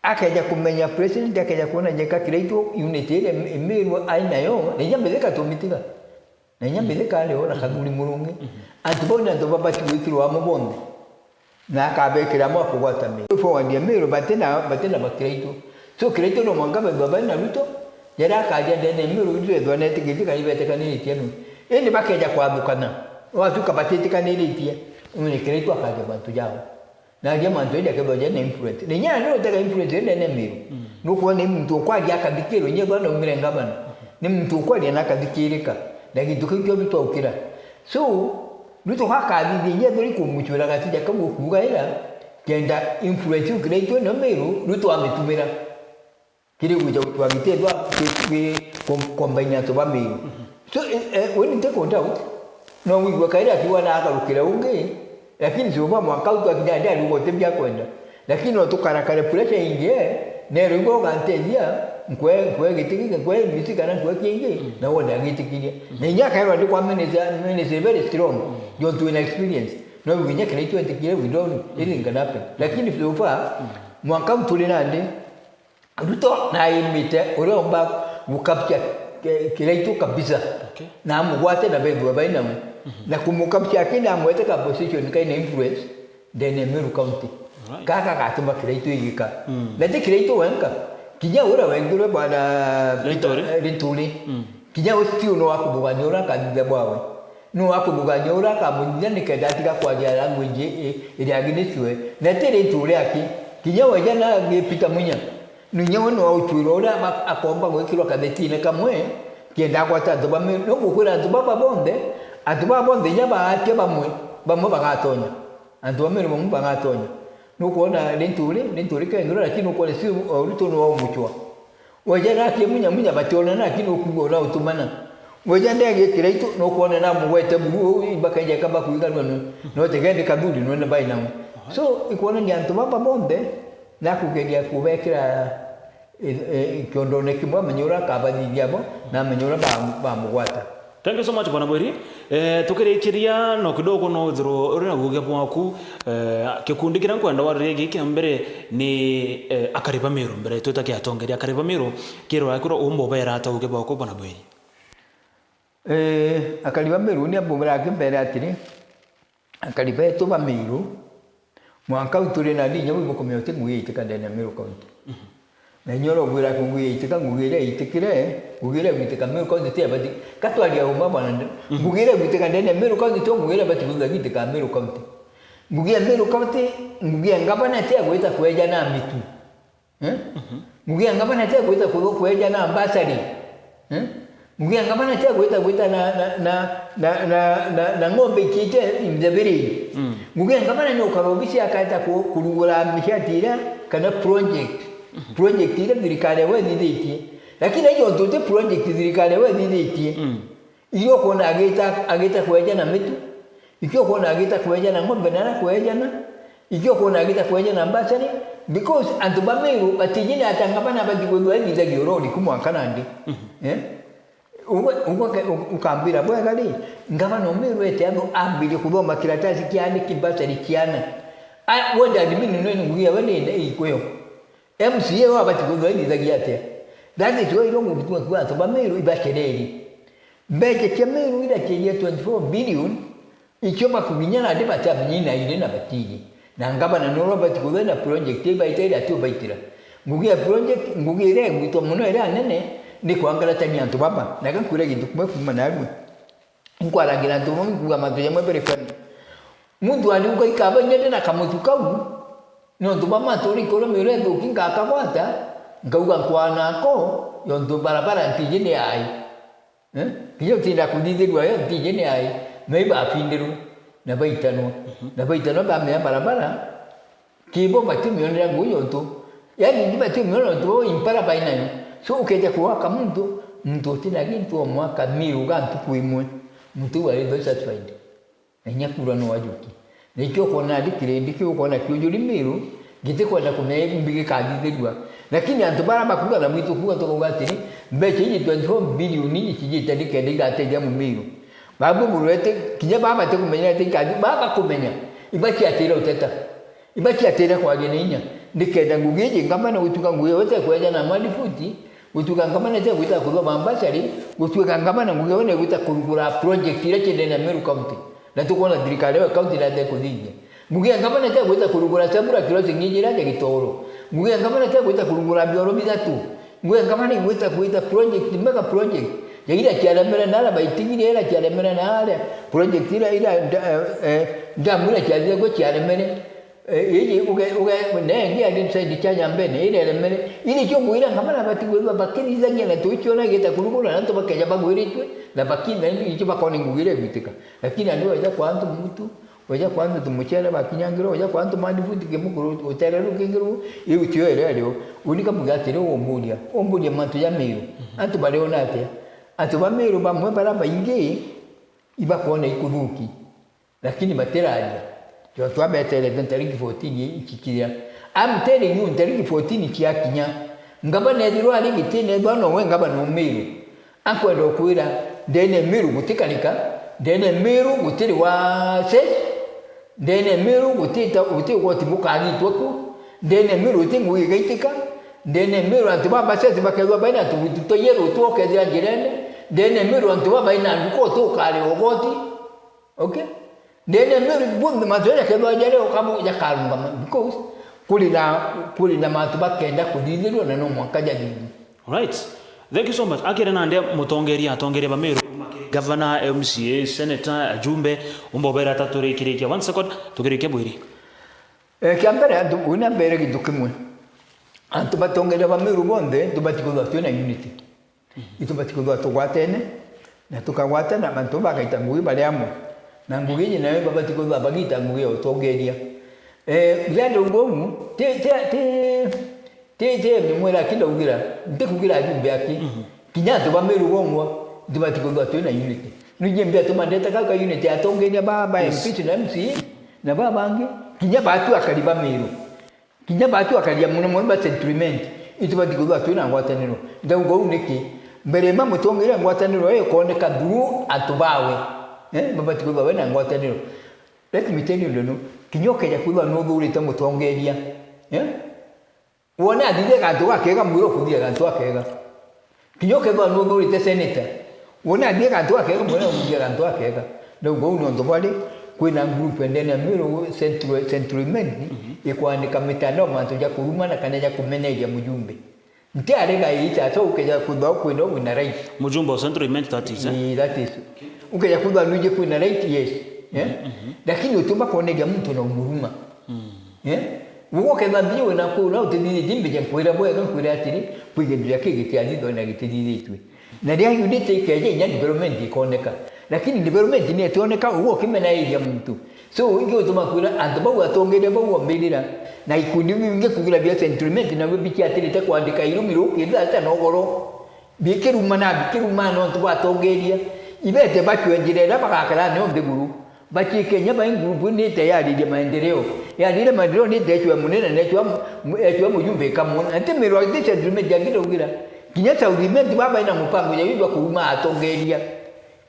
akeja kumenya president, akeja kwona jeka Kiraitu unity iria Meru ai nayo, na inya Mithika tumitiga. Na inya Mithika ari o na Kathuri Murungi. Mhm. Antu bau ni antu babati gwikirwa amo bonthe. Na akabekira amo akugwata Meru. Forward ya Meru, batina, batina ba Kiraitu. So Kiraitu no mwanka bethwa bari na Ruto, jaria akaria ndene ya Meru, Ruto ethwa netikitie kana ibetikaniritie nu. Indi bakeja kwathukana, watuka batitikaniritie, umene Kiraitu akaria bantu jabo. Na aria mantu indi akethwa jena influence. Na inya ndio utega influence ene ne Meru. Mm. Nukwona ni muntu ukwaria akathikirwa, inya thwa naumire ngavana. Ni muntu ukwaria na akathikirika. Na gintu kiu kio Ruto aukira. So, Ruto gakathithia inya thori kumuchwira gatija kau ukugaira, kenda influence iu Kiraitu ene Meru, Ruto amitumira. Kiri gwija gutwagitethwa ki, ki, kom-, combine antu ba Meru. Mhm. So, eh, eh, weni ntiku doubt, no wigua kairi akiuga na agarukire ungi, lakini Jehova mwaka u twakinya ndi ariuga uti bia kwenda. Lakini no tukarakare pressure ingi, eh, Nero igwe uganteethia, nkwe, nkwe giti giki, nkwe miti kana nkwe kingi, na wone agitikiria. Na inya akaerwa ndi kwa ministry, ministry very strong, jontu wina experience. No inya kira itwentikire, we don't know, anything can happen. Lakini so far, mwanka u turi nandi, Ruto naimite uria umba gukapia ki-, Kiraitu kabisa. Okay. Na amugwate na bethua bainawe. Na kumukapia akina amwete ka position kaina influence ndene ya Meru County. Right. Gaka gatuma Kiraitu igika. Na ti Kiraitu wenka. Kinya uria wengirwe bwana Linturi. Linturi. Kinya ucio no akubugania uria akathithia bwawe. No akubugania uria akamuthithia nikenda atiga kwaria language i-, iria aginicue. Na ti Linturi aki. Kinya weja na Peter Munya. Ninya we no aucwirwe uria ama-, akomba gwikirwa kathetiine kamwe, kenda agwata antu ba Meru. No ngukwira antu baba bonthe, antu baba bonthe inya baatia bamwe, bamwe bagatonya. Antu ba Meru bamwe bagatonya. Nukwona Linturi, Linturi kengirwe, lakini nukwona si o Ruto no umucwa. Weja nake Munya Munya bationana, lakini ukuuga ura utumana. Weja ndege Kiraitu, nukwona na mugwete buru, uu ibakaija kamba kuiganwa no. No tegende kathuri no na bainawe. So, ikwonania antu baba bonthe, na kugeria kubekira, e, e, kiondone kimwe, amenye uria akabathithia bo, na amenye uria ba-, bamugwata. Thank you so much, Bwana Bwiri. Eh, tukirikiria no kidogo no uthiro uri na gugia bwaku, eh, gikundi kiria nkwenda waririe giki kia mbere ni, eh, akari ba Meru mbere twita kia atongeria akari ba Meru, kirwa kura umbo bera ata gugia bwaku, Bwana Bwiri? Eh, akari ba Meru ni ambo bera kimbere atiri, akari betu ba Meru, mwanka u turi na ndi inya bwi bukumenya uti ngugi yaitika ndene ya Meru County. Na inya urogwira ngugi yaitika, ngugi iria yaitikire, ngugi iria igwitika Meru County ti abati. Ka twaria uma bwana, ngugi iria igwitika ndene ya Meru County ti ngugi iria ibati kwithirwa igwitika Meru County. Ngugi ya Meru County, ngugi ya ngavana ti agwita kweja na mitu. Eh? Ngugi ya ngavana ti agwita kwe-, kweja na bursary. Eh? Ngugi ya ngavana ti agwita gwita na, na, na ng'ombe ikiite in the village. Ngugi ya ngavana ni ukara obisi akaeta ku-, kurugura mishati iria kana project. Project iria thirikari yawe ithithitie. Lakini aija untu uti project thirikari yawe ithithitie. Ikio ukwona agita, agita kweja na mitu, ikio ukwona agita kweja na ng'ombe na ara kweja na, ikio ukwona agita kweja na bursary, because antu ba Meru batiji ni ata ngavana abati kwithirwa ethithagia urori ku mwanka nandi. Eh? Ugwe, ugwe ke-, u-, ukambira bwega ri, ngavana o Meru ete antu ambirie kuthoma kiratasi kia andiki bursary kiana. A, wenda admin no ngugi yawe ni, ni ikwio. M C A wabati kwithirwa ithithagia atia? That is why irio muntu akiuga antu ba Meru ibacereri. Mbeca cia Meru iria ciria twenty-four billion, icio bakuginya nandi batiamenya ina iri na batiri. Na ngavana noro bati kwithirwa na project ibaita iria atio baitira. Ngugi ya project, ngugi iria igwitwa mono iria nene, ni kwangaratania antu baba. Na gakwira gintu kumwe kuma narua. Nkwarangira antu bamwe nkuuga mantu jamwe very funny. Muntu ariuga ikaba inya ndina kamutu kau, nontu bwa mantu uri ikoro Meru ithuki ngakagwata, nkauga nkwana ako, yontu barabara ntiji ni ai. Eh? Kinya utinda kuthithirua yo ntiji ni ai, no ibafindirwe, na baitanwa. Na baitanwa bamea barabara, Kibo batimionera ngugi yontu, yani, ni batimionera nontu bo impara bainayo. So, ukeja kuaka muntu, muntu utina gintu omwaka miuga ntuku imwe, muntu uu ari very satisfied. Na inya kura no ajuki. Na ikio ukona ndi kirindi kiu ukona kiujuri Miru, gitikwenda kumenya imbi gikathithirua. Lakini antu bara bakuga na mwitu kuga tukauga atiri, mbeca iji twenty-four billion iji cijite nikenda igatethia Mumiru. Babu burwete, kinya baba batikumenya ati ikathi, baba kumenya, ibaciatire uteta. Ibaciatire kwaria na inya, nikenda ngugi iji ngavana gutuika ngugi yote kweja na madifuti, gutuika ngavana ite gwita kuthoma mbacari, gutuika ngavana ngugi yone gwita kurugura project iria ciendene na Meru County. Na tukwona thirikari ya county na ite kuthithia. Ngugi ya ngavana ite gwita kurugura zebra crossing iji iria cia Gitoro. Ngugi ya ngavana ite gwita kurugura bioro bithatu. Ngugi ya ngavana igwita gwita project, mega project. Ya iria ciaremere na aria baitigire, iria ciaremere na aria. Project iria, iria, nda-, eh, eh, damu iria ciathire kwe ciaremere. Eh, iji uge, uge, nengi ya Ginside kia Nyambene, ira iremere, iri kio ngwira ngama na bati gwithwa bakirithagia na tuikiona igita kurugura na antu bakeja bagwiritwe, na bakina icio bakona ngugi iria igwitika. Lakini andu baja kwa antu muntu, baja kwa antu tumucere bakinyangirwo, baja kwa antu mandi futi kimukuru, utere rukingiru, iu tio iria rio. Unika mugi atiri umburia, umburia mantu ja Miru. Antu bariona atia? Antu ba Miru bamwe bara baingi, ibakona ikuthuki. Lakini batiraria. Twa-, twabeterete ntariki fourteen ikikinya. I'm telling you, ntariki fourteen ciakinya, ngavana ethirwa ari gitine, ethirwa nowe ngavana o Meru, akwenda ukwira, ndene Meru gutikarika, ndene Meru gutiri wa ses, ndene Meru gutita-, guti ugoti bukagitwa ku, ndene Meru guti ngugi igaitika, ndene Meru antu ba ma ses bakethirwa baina tugutu twa yellow twokethira njirene, ndene Meru antu ba baina nduko tukari ugoti. Okay? Ndene Meru bonthe mantu jaria kethwa jaria ukamo jakarungama, because kuri na, kuri na mantu bakenda kuthithirwa na no mwanka jathithirwe. Alright. Thank you so much. Akire nande mutongeria, atongeria ba Meru, kuma kiri gavana, M C A, senator, ajumbe, umba ubera ata turikirikia. One second, tukirikia bwiri. Eh, kia mbere, antu, uu na mbere gintu kimwe. Antu batongeria ba Meru bonthe, tubati kwithirwa twina unity. Itubati kwithirwa tugwatene, na tukagwatana, antu bagaita ngugi bari amwe. Na ngugi iji nayo ibabati kwithirwa bagita ngugi ya utongeria. Eh, riria ndauga uu, ti, ti, ti, ti, ti ni mwira aki ndaugira, ntikugira ajumbe aki. Mhm. Kinya antu ba Meru bongwa, itubati kwithirwa twina unity. Niji mbia tumandete kau ka unity ya atongeria ba, ba Yes. M Ps na M C A, na ba bangi, kinya batu akari ba Meru. Kinya batu akaria mono mono ba sentiment, itubati kwithirwa twina ngwataniro. Ndauga uu niki? Mbere ma mutongeria ngwataniro iyo ikoneka through antu bawe. Eh, babati kwithirwa bena ngwataniro. Let me tell you, Ndunu, kinya ukeja kwithirwa nuthurite mutongeria, eh? Wona athithia gantu gakega, mwira ukuthithia gantu gakega. Kinya ukethirwa nuthurite senator, wona athithia gantu gakega, mwira ukuthithia gantu gakega. Ndauga uu ni untu bwari, kwina group ndene ya Meru Central, Central Imenti, Mhm. ikwandika mitandao mantu ja kurumana kana ja kumeneria mujumbe. Ntiarega ita, so ukeja kwithirwa kwina wina right. Mujumbe wa Central Imenti, that is, eh? Ii, that is. Ukeja kwithirwa nuiji kwina right, yes. Eh? Mhm. Lakini utiumba kwoneria muntu na umuruma. Mm. Eh? Ugu ukethirwa mbiji wina kuu na utithithitie, mbije nkwira bwega, nkwira atiri, kwi gintu gia kii gitiathithwa na gitithithitue. Na riria unity ikeja, inya development ikoneka. Lakini development ni itioneka, ugu ukimenairia muntu. So, ingi utuma kwira antu bau atongeria bau ombirira, na ikundi biu bingi kugira bia sentiment, nabio bichiatirite kwandika irumi rukithira ata na ugoro. Bikiruma na bikiruma nontu bwa atongeria. Ibete bacwe njira iria bagakara nio nthiguru. Bachiike inya bai ngurubu ni tayaririe maendeleo. Yarire maendeleo ni techwe munene, nechwa mu-, echwa mujumbe ikamwona. Nti Meru East Central Imenti angiraugira. Kinya South Imenti baba ina mupango ya wigwa kuruma atongeria.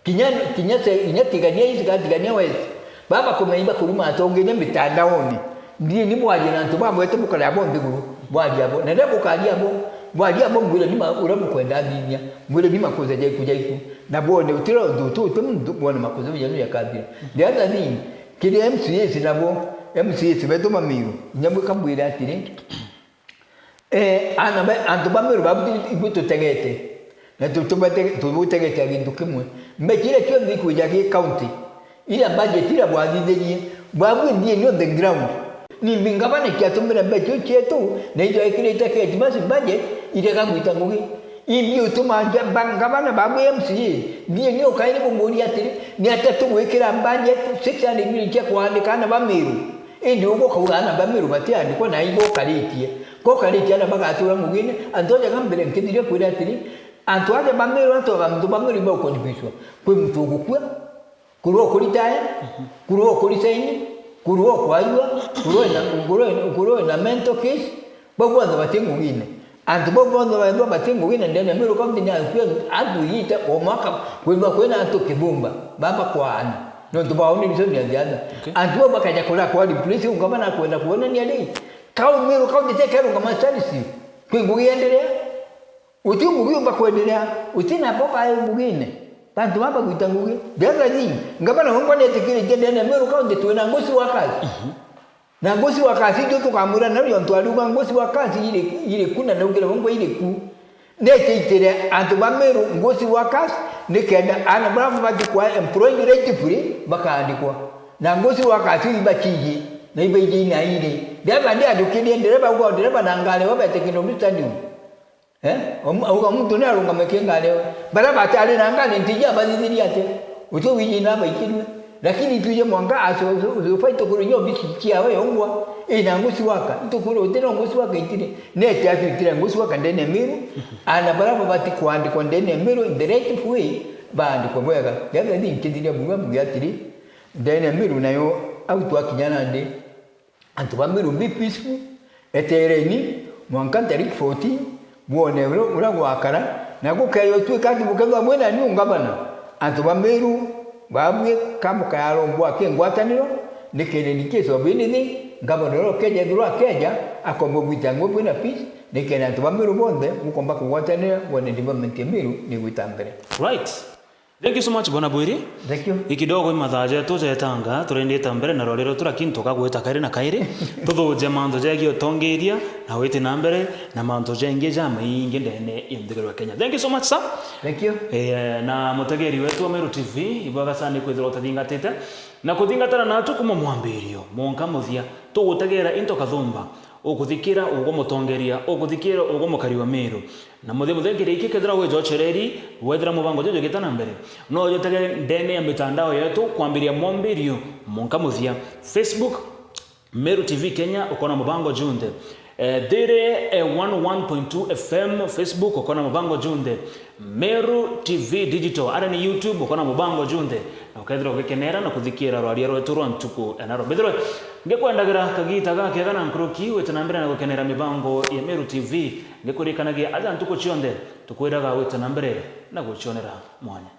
Kinya, kinya se, inya Tigania East kana Tigania West. Baba kumenya iba kuruma atongeria mitandaoni. Ndini bwaria na antu bamwete bukare abo nthiguru. Bwaria abo. Na riria bukaria abo, bwaria abo mwire nima uria mukwenda athithia. Mwire nima kuza jaiku jaiku. Na bone utira untu utu utu muntu bone makosa janu jakathira. The other thing, kiri M C As nabo, M C As betu ba Meru, nyamwe kambwire atiri, eh, ana ba, antu ba Meru babu ibwe tutegete. Na tu-, tubate-, tubutegete gintu kimwe. Mbe kire kionthe ikwija gi county. Ira budget ira bwathithirie, bwabwindie ni on the ground. Nimbi ngavana kiatumire mbeca iu cietu, na ijo ekirite Christmas budget, irega gwita ngugi. Imbi utuma nja-, ba-, ngavana babu M C A, thie ni ukaire kumuria atiri, ni atia tugwikira budget six hundred million cia kwandika ana ba Meru? Indi ugu ukauga ana ba Meru batiandikwa na ibo ukaritie. Ko ukaritie ana bagatura ngugine, antu aja ga mbere nkithiria kwira atiri, antu aja ba Meru, antu ba, antu ba Meru ibaukonfuswa. Kwi muntu ugukua, kurwa ukuritaya, kurwa ukurisaini, kurwa ukwarua, kurwa na, kurwa, kurwa na mental case, bau bonthe bati ngugine. Antu bau bonthe baethwa bati ngugine ndene ya Meru County ni antu, antu igita o mwaka kwithwa kwina antu kibumba, baba kwaana. Nontu baonire reason ya thiatha. Okay. Antu bau bakaja kuria kwa replace ungavana kwenda kuonania ri. Kau Meru County tekerungama service. Kwi ngugi endelea. Uti ngugi umba kwendelea, uti na boka ai ngugine. Bantu baba gwita ngugi. The other thing, ngavana wengwa netikiritie ndene ya Meru County twina ngosi wa kazi. Mhm. Na ngosi wa kazi ijo tukamwira nayo ntu ariuga ngosi wa kazi iri, iri ku na naugire wengwa iri ku. Neteitire antu ba Meru ngosi wa kazi, nikenda ana bara babati kwa employed rightfully bakaandikwa. Na ngosi wa kazi ibachiji, na ibaiji ina iri. Ndereba ndi ajukirie ndereba ugwa ndereba na ngare wabete kino mutani. Eh? Om-, auga muntu ni arungame kingari we. Bara batari na ngari ntiji abathithirie ate? Uti wiji na baikirwe. Lakini itwije mwanka aso, aso, aso, fight kuru nyo bisi kiawe yongwa. Ina ngusi waka. Itukuru uti no ngusi waka itire. Nete atwitire ngusi waka ndene ya Meru. Ana bara babati kwandikwa ndene ya Meru in the right way. Baandikwa bwega. Yaga ni nkithiria buga bugi atiri. Ndene ya Meru nayo Au twakinya nandi, antu ba Meru, be peaceful, etereni mwanka tariki fourteen, bwone uria, uria gwakara, na gukeeja utwika ati bukethirwa bwina niu ngavana. Antu ba Meru, baabui ka mukayarombwa ki ngwataniro, nikenda in case of anything, ngavana uria ukeeja ethirwa akeeja, akomba gwita ngui bwina peace, nikenda antu ba Meru bonthe bukomba kugwatanira, bwone development ya Meru ni gwita mbere. Right. Thank you so much, Bwana Bwiri. Thank you. Ikidogo i mathaa jetu jetanga, turendete mbere na rwariro tu, lakini tukagwita kairi na kairi, tuthuje mantu jegie utongeria na witi na mbere na mantu jengi jamaingi ndene ya nthiguru ya Kenya. Thank you so much, sir. Thank you. Eh, na mutegeri wetu wa Meru T V, ibwega sana ni kwithirwa utathingatite na kuthingatana natu kuma mwambirio mwanka muthia. Tugutegera into kathumba, ukuthikira ugwe mutongeria, ukuthikira ugwe mukari wa Meru. Na muthia muthia nkiria iki kethira wijochereri, wethira mubango juju jugita na mbere, no ujutege ndene ya mitandao yetu kwambiria mwambirio mwanka muthia. Facebook, Meru T V Kenya, ukona mubango junthe. Eh, Thiri, eh, one one point two F M, Facebook, ukona mubango junthe. Meru T V Digital, aria ni YouTube, ukona mubango junthe. Na ukethirwa ugikenera na kuthikira rwaria rwetu rwa ntuku ya naro. Mbithirwe ngikwendagira kagita gakega na nkuruki, wite na mbere na gukenera mibango ya Meru T V. Ngikurikanagia aja ntuku cionthe, tukwiraga wite na mbere na gucionera mwanya.